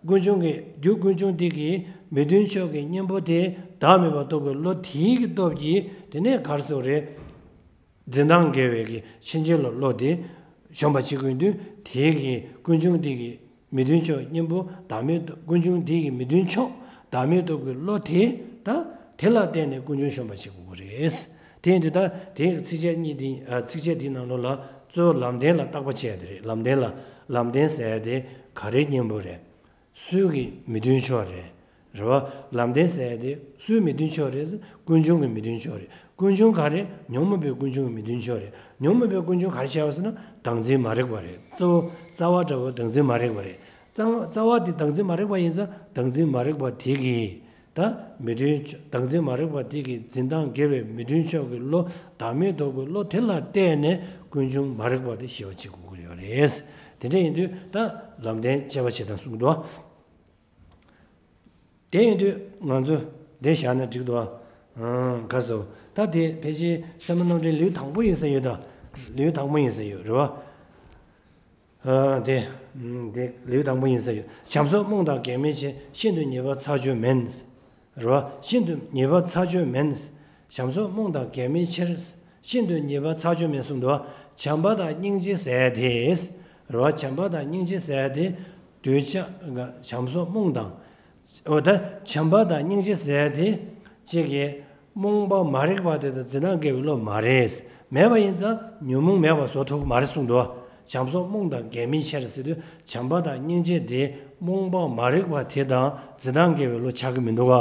ཀུན་འབྱུང་གི་རྒྱུ་ཀུན་འབྱུང་དེ་གི་མི་མཐུན་ཕྱོགས་ཀྱི་གཉེན་པོ་དེ་བདག་མེད་པར་རྟོགས་པའི་བློ་དེའི་གི་སྟོབས་ཀྱིས་དེ་ནས་ག་རེ་ཟེར་དགོས་རེད། འཛིན་སྟངས་འགལ་བའི་གི་ཕྱིན་ཅི་ལོག་བློ་དེ་གཞོམ་པ་བྱེད་དགོས་དུས། དེའི་གི་ཀུན་འབྱུང་དེ་གི་མི་མཐུན་ཕྱོགས་གཉེན་པོ་བདག་མེད་ཀུན་འབྱུང་དེ་གི་མི་མཐུན་ཕྱོགས་བདག་མེད་རྟོགས་པའི་བློ་དེ། ད་དེ་ལ་བརྟེན་ནས་ཀུན་འབྱུང་གཞོམ་པ་བྱེད་དགོས་ཀྱི་རེད། དེ་ཡིན་དུས་ད་དེའི་ཚིགས་བཅད་གཉིས་དེ་ཨ་ཚིགས་བཅད་དེའི་ནང་ལོགས་ལ་གཙོ་བོ་ལམ་བདེན་ལ་བརྟག་པ་བྱས་དེ་རེད། ལམ་བདེན་ལ། ལམ་བདེན་ཟེར་ཡ་དེ་ག་རེའི་གཉེན་པོ་རེད། སུའི་གི་མི་མཐུན་ཕྱོགས་རེད། རེད་བ། ལམ་བདེན་ཟེར་ཡ་དེ་སུའི་མི་མཐུན་ཕྱོགས་རེད། ཀུན་འབྱུང་གི་མི་མཐུན་ཕྱོགས་རེད། ཀུན་འབྱུང་ག་རེ། ཉོན་མོངས་པའི་ཀུན་འབྱུང་གི་མི་མཐུན་ཕྱོགས་རེད། ཉོན་མོངས་པའི་ཀུན་འབྱུང་ག་རེ་བྱས་པ་ཟེར་ན། བདག་འཛིན་མ་རིག་པ་རེད། གཙོ་བོ་རྩ་བ་འདྲ་བོ་བདག་འཛིན་མ་རིག་པ་རེད། རྩ་བ་རྩ་བ་དེ་བདག་འཛིན་མ་རིག་པ་ཡིན་ཙང་། བདག་འཛིན་མ་རིག་པ་དེ་གིས་ད་མི་མཐུན་ཕྱོགས། བདག་འཛིན་མ་རིག་པ་དེ་གིས་འཛིན་སྟངས་འགལ་བའི་མི་མཐུན་ཕྱོགས་ཀྱི་བློ། བདག་མེད་རྟོགས་པའི་བློ་དེ་ལ་བརྟེན་ནས་ཀུན་འབྱུང་མ་རིག་པ་དེ་ཞི་བ་བྱེད་དགོས་ཀྱི་ཡོད་རེད། དེ་འདྲ་ཡིན་དུས་ད་ལམ་བདེན་དཔྱད་པ་བྱེད་སྟངས་གསུངས་འདུག་དེ་ཡིན་དུས་ང་ཚོ་འདི་བཞག་ན་འགྲིག་འདུག་ཨ། ག་རེ་ཟེར། ད་དེ་ཕལ་ཆེར་སེམས་ནང་དྲན་ལེའུ་དང་པོ་ཡིན་ས་ཡོད་ད། ལེའུ་དང་པོ་ཡིན་ས་ཡོད་རེད་བ། ཨ་དེ་དེ་ལེའུ་དང་པོ་ཡིན་ས་ཡོད། བྱམས་སོགས་རྨོངས་དང་འགལ་མེད་ཕྱིར། ཤིན་ཏུ་ཉེས་པ་ཚར་གཅོད་མིན། རེད་བ། ཤིན་ཏུ་ཉེས་པ་ཚར་གཅོད་མིན། བྱམས་སོགས་རྨོངས་དང་འགལ་མེད་ཕྱིར། ཤིན་ཏུ་ཉེས་པ་ཚར་གཅོད་མིན་གསུངས་འདུག་བྱམས་པ་དང་སྙིང་རྗེ་ཟེར་དེ། རེད་བ། བྱམས་པ་དང་སྙིང་རྗེ་ཟེར་དེ། འདོད་ཆགས་བྱམས་སོགས་རྨོངས་དང་། འོ་ད་བྱམས་པ་དང་སྙིང་རྗེ་ཟེར་དེ། གཅིག་གིས་རྨོངས་པ་མ་རིག་པ་དེ་དང་འཛིན་སྟངས་འགལ་བའི་བློ་མ་རེད། མེད་པ་ཡིན་ཙང་ཉོན་མོངས་མེད་པ་བཟོ་ཐུབ་ཀྱི་མ་རེད་གསུངས་འདུག་བྱམས་སོགས་རྨོངས་དང་འགལ་མེད་ཕྱིར་ཟེར་དུས། བྱམས་པ་དང་སྙིང་རྗེ་དེ་རྨོངས་པ་མ་རིག་པ་དེ་དང་འཛིན་སྟངས་འགལ་བའི་བློ་ཆགས་ཀྱི་མི་འདུག་ག་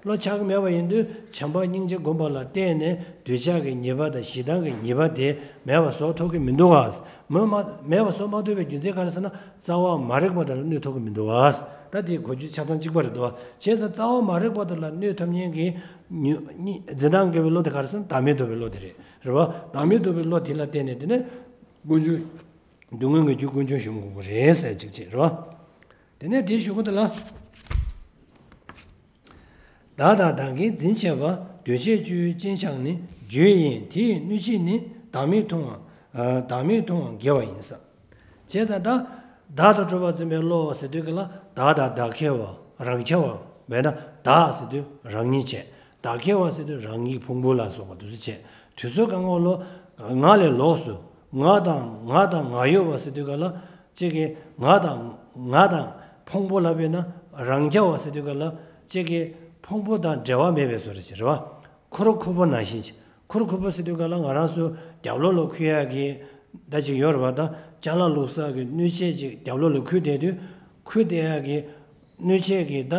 བློ་ཆགས་ཀྱི་མེད་པ་ཡིན་དུས། བྱམས་པ་སྙིང་རྗེ་བསྒོམ་པ་ལ་བརྟེན་ནས་འདོད་ཆགས་ཀྱི་ཉེས་པ་དང་ཞེ་སྡང་གི་ཉེས་པ་དེ་མེད་པ་བཟོ་ཐུབ་ཀྱི་མི་འདུག་ག་མེད་མ་མེད་པ་བཟོ་མ་ཐུབ་པའི་རྒྱུ་མཚན་ག་རེ་ཟེར་ན། རྩ་བ་མ་རིག་པ་དེ་ལ་གནོད་ཐུབ་ཀྱི་མི་འདུག་ག་ད་དེའི་གོ་རྒྱུ་ཆ་ཚང་གཅིག་པ་རེད་འདུག་ག་བྱས་ཙང་རྩ་བ་མ་རིག་པ་དེ་ལ་གནོད་ཐུབ་མཁན་གྱི་ཉོ་གཉིས་འཛིན་སྟངས་འགལ་བའི་བློ་དེ་ག་རེ་ཟེར་ན། བདག་མེད་རྟོགས་པའི་བློ་དེ་རེད། རེད་བ། བདག་མེད་རྟོགས་པའི་བློ་དེ་ལ་བརྟེན་ནས་དེ་ནས་ཀུན་འབྱུང་སྡུག་བསྔལ་གྱི་རྒྱུ་ཀུན་འབྱུང་གཞོམ་དགོས་པ་རེད་ཟེར་ཅིག་བྱས་རེད་བ། དེ་ནས་དེའི་གཞུག་གུ་དེ་ལ། བདག་དང་བདག་གིར་འཛིན་བྱེད་པ། འདུས་བྱས་སྤྱོད་ཡུལ་ཅན་ཆགས་ནས། རྒྱུ་ཡིན་དེ་ཡི་གནོད་བྱེད་ནི། བདག་མེད་མཐོང་བ། བདག་མེད་མཐོང་བ་དགེ་བ་ཡིན་ས། བྱས་ཙང་ད་བདག་ཏུ་གྲུབ་པར་འཛིན་པའི་བློ་ཟེར་དུས་ག་ལ། བདག་དང་བདག་ཁེ་བ་རང་ཁེ་བ། མེད་ན་བདག་ཟེར་དུས་རང་ཉིད་བྱས། བདག་ཁེ་བ་ཟེར་དུས་རང་ཉིད་ཕུང་པོ་ལ་སོགས་པ་དེ་ཚོ་བྱས། དུས་ཚོད་གང་བོ་ལོ་ང་ལས་ལོགས་སུ་ང་དང་ང་དང་ང་ཡོད་པ་ཟེར་དུས་ག་ལ། གཅིག་གིས་ང་དང་ང་དང་ཕུང་པོ་ལ་བས་ན་རང་རྐྱ་བ་ཟེར་དུས་ག་ལ། གཅིག་གིས་ཕུང་པོ་དང་འབྲེལ་བ་མེད་པའི་བཟོ་འདྲ་ཅིག་རེད་བ། ཁུ་རུ་ཁུ་བོ་ནང་བཞིན་ཅིག་ཁུ་རུ་ཁུ་བོ་ཟེར་དུས་ག་ལ་ང་རང་ཚོ་རྒྱབ་ལོགས་ལ་འཁུར་ཡག་གི་ད་ཅིག་ཡོད་རེད་བ། ད་ཅ་ལག་བླུགས་ས་གི་སྣོད་ཆས་ཅིག་རྒྱབ་ལོགས་ལ་འཁུར་བསྡད་དུས། འཁུར་བསྡད་ཡག་གི་སྣོད་ཆས་ཀྱི་ད་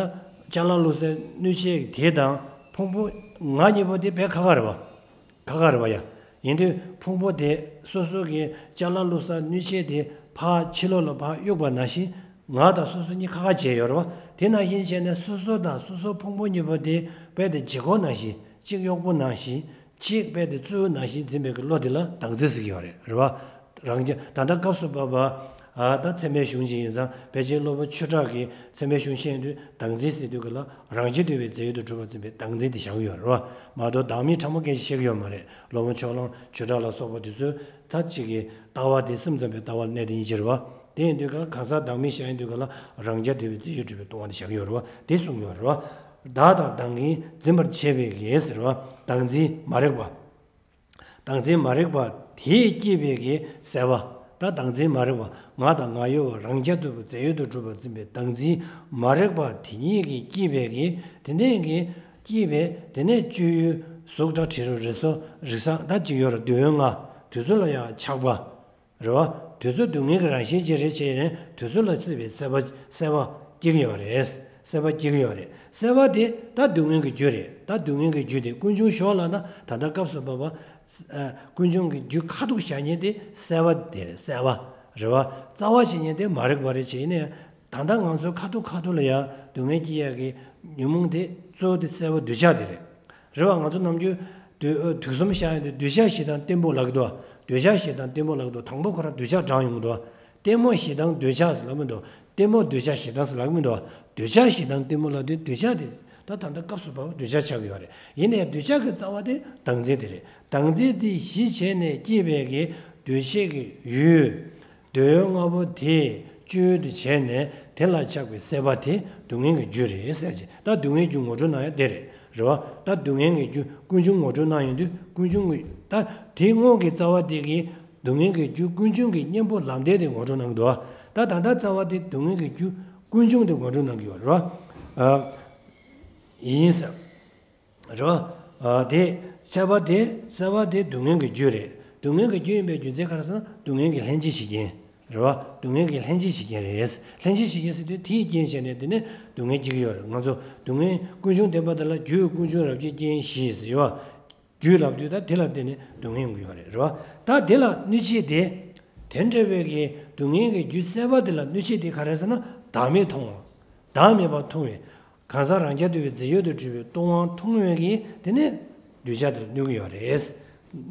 ཅ་ལག་བླུགས་སའི་སྣོད་ཆས་ཀྱི་དེ་དང་ཕུང་པོ་ང་གཉིས་པོ་དེ་དཔེ་ཁག་ཁག་རེད་བ། ཁ་ཁ་རེད་བ་ཡ། ཡིན་དུས་ཕུང་པོ་དེ་སོ་སོ་གི་ཅ་ལག་བླུགས་ས་སྣོད་ཆས་དེ་ཕར་ཕྱི་ལོགས་ལ་ཕར་གཡུགས་པ་ནང་བཞིན། ང་དང་སོ་སོ་གཉིས་ཁ་ཁ་བྱས་ཡོད་རེད་བ། དེ་ནང་བཞིན་བྱས་ནས་སོ་སོ་དང་སོ་སོ་ཕུང་པོ་གཉིས་པོ་དེ་རྦད་དེ་བྱེད་སྒོ་ནང་བཞིན། གཅིག་གཡོག་པོ་ནང་བཞིན། གཅིག་རྦད་དེ་གཙོ་བོ་ནང་བཞིན་འཛིན་པའི་གི་བློ་དེ་ལ་དྭངས་འཛིན་ཟེར་གྱི་ཡོད་རེད། རེད་བ། རང་རྐྱ་ད་ལྟ་སྐབས་སུ་བབ་པ། ཨ་ད་ཚད་མའི་གཞུང་ཅིག་ཡིན་ཙང་ཕལ་ཆེར་སློབ་དཔོན་ཆོས་གྲགས་ཀྱིས་ཚད་མའི་གཞུང་བཤད་དུས་དྭངས་འཛིན་ཟེར་དུས་ག་ལ་རང་རྐྱ་འདུས་པའི་རྫས་ཡོད་དུ་གྲུབ་པར་འཛིན་པའི་དྭངས་འཛིན་དེ་བཞག་གི་ཡོད་རེད་བ། མ་གཏོགས་བདག་མེད་ཕྲ་མོ་སྐད་ཆ་བཤད་ཀྱི་ཡོད་མ་རེད། སློབ་དཔོན་ཕྱོགས་གླང་ཆོས་གྲགས་ལ་སོགས་པ་དེ་ཚོས་ད་ཅིག་གི་ལྟ་བ་དེ་སེམས་ཙམ་པའི་ལྟ་བ་ལ་གནས་དེ་ཡིན་གྱི་རེད་བ། དེ་ཡིན་དུས་ག་གང་ཟག་བདག་མེད་བཞག་ཡིན་དུས་ག་ལ་རང་རྐྱ་འདུས་པའི་རྫས་ཡོད་གྲུབ་པའི་ལྟུང་བ་དེ་བཞག་གི་ཡོད་རེད་བ། དེ་གསུང་གི་ཡོད་རེད་བ། བདག་དང་བདག་གིས་འཛིན་པར་བྱེད་པའི་གི་ཟེར་བ་དྭངས་འཛིན་མ་རིག་པ། དྭངས་འཛིན་མ་རིག་པ་དེས་བསྐྱེད་པའི་གི་སྲེད་པ། ད་དྭངས་འཛིན་མ་རིག་པ་ང་དང་ང་གཡོ་བ་རང་རྐྱ་འདུས་པ་རྫས་ཡོད་དུ་གྲུབ་པར་འཛིན་པའི་དྭངས་འཛིན་མ་རིག་པ་དེ་ཉིད་ཀྱིས་བསྐྱེད་པའི་གི་དེ་ནས་གི་བསྐྱེད་པའི་དེ་ནས་སྤྱོད་ཡུལ་གཟུགས་སྒྲ་དྲི་རོ་རེག་སོགས་རེག་སོགས་ད་ཅིག་ཡོད་ར་འདོད་ཡོན་ལྔ་དེ་ཚོ་ལ་ཡང་ཆགས་པ། རེད་བ། དེ་ཚོ་སྡུག་བསྔལ་གྱི་རང་བཞིན་ཅིག་རེད་བྱས་ནས་དེ་ཚོ་ལ་སྲེད་པའི་སྲེད་པ་སྲེད་པ་སྐྱེ་གི་ཡོད་རེད། སྲེད་པ་སྐྱེ་གི་ཡོད་རེད། སྲེད་པ་དེ་ད་སྡུག་བསྔལ་གྱི་རྒྱུ་རེད། ད་སྡུག་བསྔལ་གྱི་རྒྱུ་དེ་ཀུན་འབྱུང་ཞོར་ལ་ན་ད་ལྟ་སྐབས་སུ་བབ་པ། ཨ་ཀུན་འབྱུང་གི་རྒྱུ་ཁ་ཐུག་བཞག་མཁན་དེ་སྲེད་པ་དེ་རེད། སྲེད་པ་རེད་བ། རྩ་བ་བྱེད་མཁན་དེ་མ་རིག་པ་རེད་བྱས་ནས། ད་ལྟ་ང་ཚོ་ཁ་ཐུག་ཁ་ཐུག་ལ་ཡང་སྡུག་བསྔལ་སྐྱེ་ཡག་གི་ཉོན་མོངས་དེ་གཙོ་བོ་དེ་སྲེད་པ་འདོད་ཆགས་དེ་རེད། རེད་བ། ང་ཚོ་ནམ་རྒྱུན་དུ་དུག་གསུམ་བཞག་ཡོང་དུས་འདོད་ཆགས་ཞེ་སྡང་གཏི་མུག་ལབ་ཀྱི་འདུག་འདོད་ཆགས་ཞེ་སྡང་གཏི་མུག་ལབ་ཀྱི་འདུག་དང་པོ་ཁོ་རང་འདོད་ཆགས་དྲངས་ཡོང་གི་འདུག་གཏི་མུག་ཞེ་སྡང་འདོད་ཆགས་ཟེར་ལབ་མི་འདུག་གཏི་མུག་འདོད་ཆགས་ཞེ་སྡང་ཟེར་ལབ་མི་འདུག་འདོད་ཆགས་ཞེ་སྡང་གཏི་མུག་ལབ་དུས་འདོད་ཆགས་དེ་ད་ད་ལྟ་སྐབས་སུ་བབ་པ་འདོད་ཆགས་ཆགས་ཀྱི་ཡོད་རེད། ཡིན་ནའི་འདོད་ཆགས་ཀྱི་རྩ་བ་དེ་དྭངས་འཛིན་དེ་རེད། དྭངས་འཛིན་དེ་གཞི་བྱས་ནས་སྐྱེས་པའི་གི་འདུ་ཤེས་ཀྱི་ཡུལ། འདོད་ཡོན་ལྔ་པོ་དེ་སྤྱོད་ཡུལ་དུ་བྱས་ནས་དེ་ལ་ཆགས་པའི་སྲེད་པ་དེ་སྡུག་བསྔལ་གྱི་རྒྱུ་རེད་ཟེར་གྱི། ད་སྡུག་བསྔལ་རྒྱུ་ངོ་སྤྲོད་གནང་ཡ་དེ་རེད། རེད་བ། ད་སྡུག་བསྔལ་གྱི་རྒྱུ་ཀུན་འབྱུང་ངོ་སྤྲོད་གནང་ཡོང་དུས་ཀུན་འབྱུང་གི་ད་དེ་དངོས་ཀྱི་རྩ་བ་དེ་གིས་སྡུག་བསྔལ་གྱི་རྒྱུ་ཀུན་འབྱུང་གི་གཉེན་པོ་ལམ་བདེན་དེ་ངོ་སྤྲོད་གནང་གི་འདུག་ད་ད་ལྟ་རྩ་བ་དེ་སྡུག་བསྔལ་གྱི་རྒྱུ་ཀུན་འབྱུང་དེ་ངོ་སྤྲོད་གནང་གི་ཡོད་རེད་བ། ཨ། ཡིན་ཟེར། རེད་བ། ཨ་དེ་སྲེད་པ་དེ་སྲེད་པ་དེ་སྡུག་བསྔལ་གྱི་རྒྱུ་རེད། སྡུག་བསྔལ་གྱི་རྒྱུ་ཡིན་པའི་རྒྱུ་མཚན་ག་རེ་ཟེར་ན་སྡུག་བསྔལ་གྱི་ལྷན་ཅིག་བྱེད་རྐྱེན། རེད་བ། སྡུག་བསྔལ་གྱི་ལྷན་ཅིག་བྱེད་རྐྱེན་རེད། ལྷན་ཅིག་བྱེད་རྐྱེན་ཟེར་དུས་དེའི་རྐྱེན་བྱས་ནས་དེ་ནས་སྡུག་བསྔལ་སྐྱེ་གི་ཡོད་རེད། ང་ཚོ་སྡུག་བསྔལ་ཀུན་འབྱུང་བདེན་པ་དེ་ལ་རྒྱུ་ཀུན་འབྱུང་རབ་བྱེད་རྐྱེན་བཞི་ཟེར་ཡོད་བ། རྒྱུ་ལབ་དུས་ད་དེ་ལ་བརྟེན་ནས་སྡུག་བསྔལ་ཡོང་གི་ཡོད་རེད། རེད་བ། ད་དེ་ལ་གནོད་བྱེད་དེ། དེ་འདྲ་བའི་གི་སྡུག་བསྔལ་གྱི་རྒྱུ་སྲེད་པ་དེ་ལ་གནོད་བྱེད་དེ་ག་རེ་ཟེར་ན་བདག་མེད་མཐོང་བ། བདག་མེད་པ་མཐོང་བས། གང་ཟག་རང་རྐྱ་འདུས་པའི་རྫས་ཡོད་དུ་གྲུབ་པའི་ལྟུང་བ་མཐོང་བས་ཀྱིས་དེ་ནས་འདོད་ཆགས་དེ་ལ་གནོད་ཀྱི་ཡོད་རེད།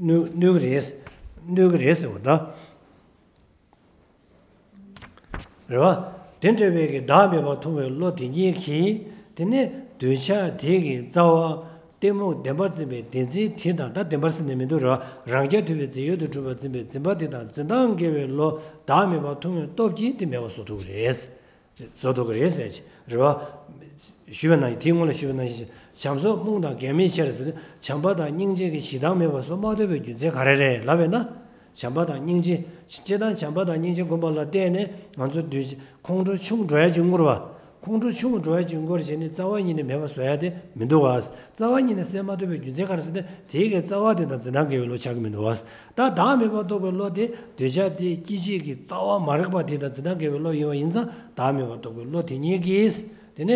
གནོད་གནོད་ཀྱི་རེད། གནོད་ཀྱི་རེད་ཟེར་བ་ད། རེད་བ། དེ་འདྲ་བའི་གི་བདག་མེད་པ་མཐོང་བའི་བློ་དེ་ཉིད་ཀྱིས་དེ་ནས་འདོད་ཆགས་དེ་གི་རྩ་བ་གཏི་མུག་བདེན་པར་འཛིན་པའི་བདེན་འཛིན་དེ་དང་ད་བདེན་པར་ཟེར་ནས་མི་འདུག་རེད་བ། རང་རྐྱ་འདུས་པའི་རྫས་ཡོད་དུ་གྲུབ་པར་འཛིན་པའི་འཛིན་པ་དེ་དང་འཛིན་སྟངས་འགལ་བའི་བློ་བདག་མེད་པ་མཐོང་བའི་སྟོབས་ཀྱིས་དེ་མེད་པ་བཟོ་ཐུབ་ཀྱི་རེད། བཟོ་ཐུབ་ཀྱི་རེད་ཟེར་གྱི་རེད་བ། ཞུས་པ་ནང་བཞིན་དེའི་སྔོན་ལ་ཞུས་པ་ནང་བཞིན་བྱམས་སོགས་རྨོངས་དང་འགལ་མེད་ཕྱིར་ཟེར་ཏེ་བྱམས་པ་དང་སྙིང་རྗེ་གི་གཞི་གདངས་མེད་པ་སོགས་མ་ཐོབ་པའི་རྒྱུ་མཚན་ག་རེ་རེད་ལབ་པས་ན། བྱམས་པ་དང་སྙིང་རྗེ། སྤྱིར་བཏང་བྱམས་པ་དང་སྙིང་རྗེ་སྒོམ་པ་ལ་བརྟེན་ནས་ང་ཚོ་འདུས་ཁོང་ཁྲོ་ཆུང་འགྲོ་ཡ་ཅིག་ཡོང་གི་རེད་བ། ཁོང་ཁྲོ་ཆུང་འགྲོ་ཡ་ཅིག་ཡོང་གི་རེད་བྱས་ནས་རྩ་བ་ཉིད་ནས་མེད་པ་བཟོ་ཡ་དེ་མི་འདུག་བ། རྩ་བ་ཉིད་ནས་སེལ་མ་ཐུབ་པའི་རྒྱུ་མཚན་ག་རེ་ཟེར་ན་དེའི་གི་རྩ་བ་དེ་དང་འཛིན་སྟངས་འགལ་བའི་བློ་ཆགས་ཀྱི་མི་འདུག་བ། ད་བདག་མེད་པར་རྟོགས་པའི་བློ་དེ་འདོད་ཆགས་དེ་སྐྱེད་བྱེད་ཀྱི་རྩ་བ་མ་རིག་པ་དེ་དང་འཛིན་སྟངས་འགལ་བའི་བློ་ཡིན་པ་ཡིན་ཙང་བདག་མེད་པར་རྟོགས་པའི་བློ་དེ་ཉིད་ཀྱིས་དེ་ནས་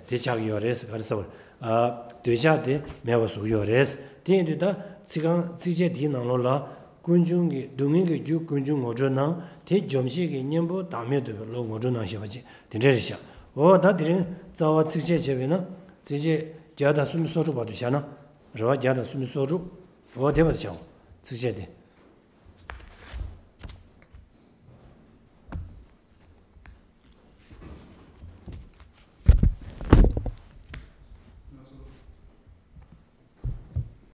དེ་ཆགས་ཀྱི་ཡོད་རེད་ཟེར། ག་རེ་ཟེར་བ། ཨ། འདོད་ཆགས་དེ་མེད་པར་བཟོ་གི་ཡོད་རེད། དེ་ཡིན་དུས་ད་ཚིག་རྐང་ཚིགས་བཅད་དེའི་ནང་ལོགས་ལ་ཀུན་འབྱུང་གི་སྡུག་བསྔལ་གྱི་རྒྱུ་ཀུན་འབྱུང་ངོ་སྤྲོད་ནང་དེ་འཇོམས་བྱེད་ཀྱི་གཉེན་པོ་བདག་མེད་རྟོགས་པའི་བློ་ངོ་སྤྲོད་གནང་ཞེས་པ་ཅིག་དེ་འདྲ་རེད་ཤག་འོ་ད་དེ་རིང་རྩ་བ་ཚིགས་བཅད་བྱས་པས་ན་ཚིགས་བཅད་བརྒྱ་དང་སུམ་ཅུ་སོ་དྲུག་བར་དུ་བཞག་ན། རེད་བ། བརྒྱ་དང་སུམ་ཅུ་སོ་དྲུག་འོ་དེ་བར་དུ་བྱའོ། ཚིགས་བཅད་དེ།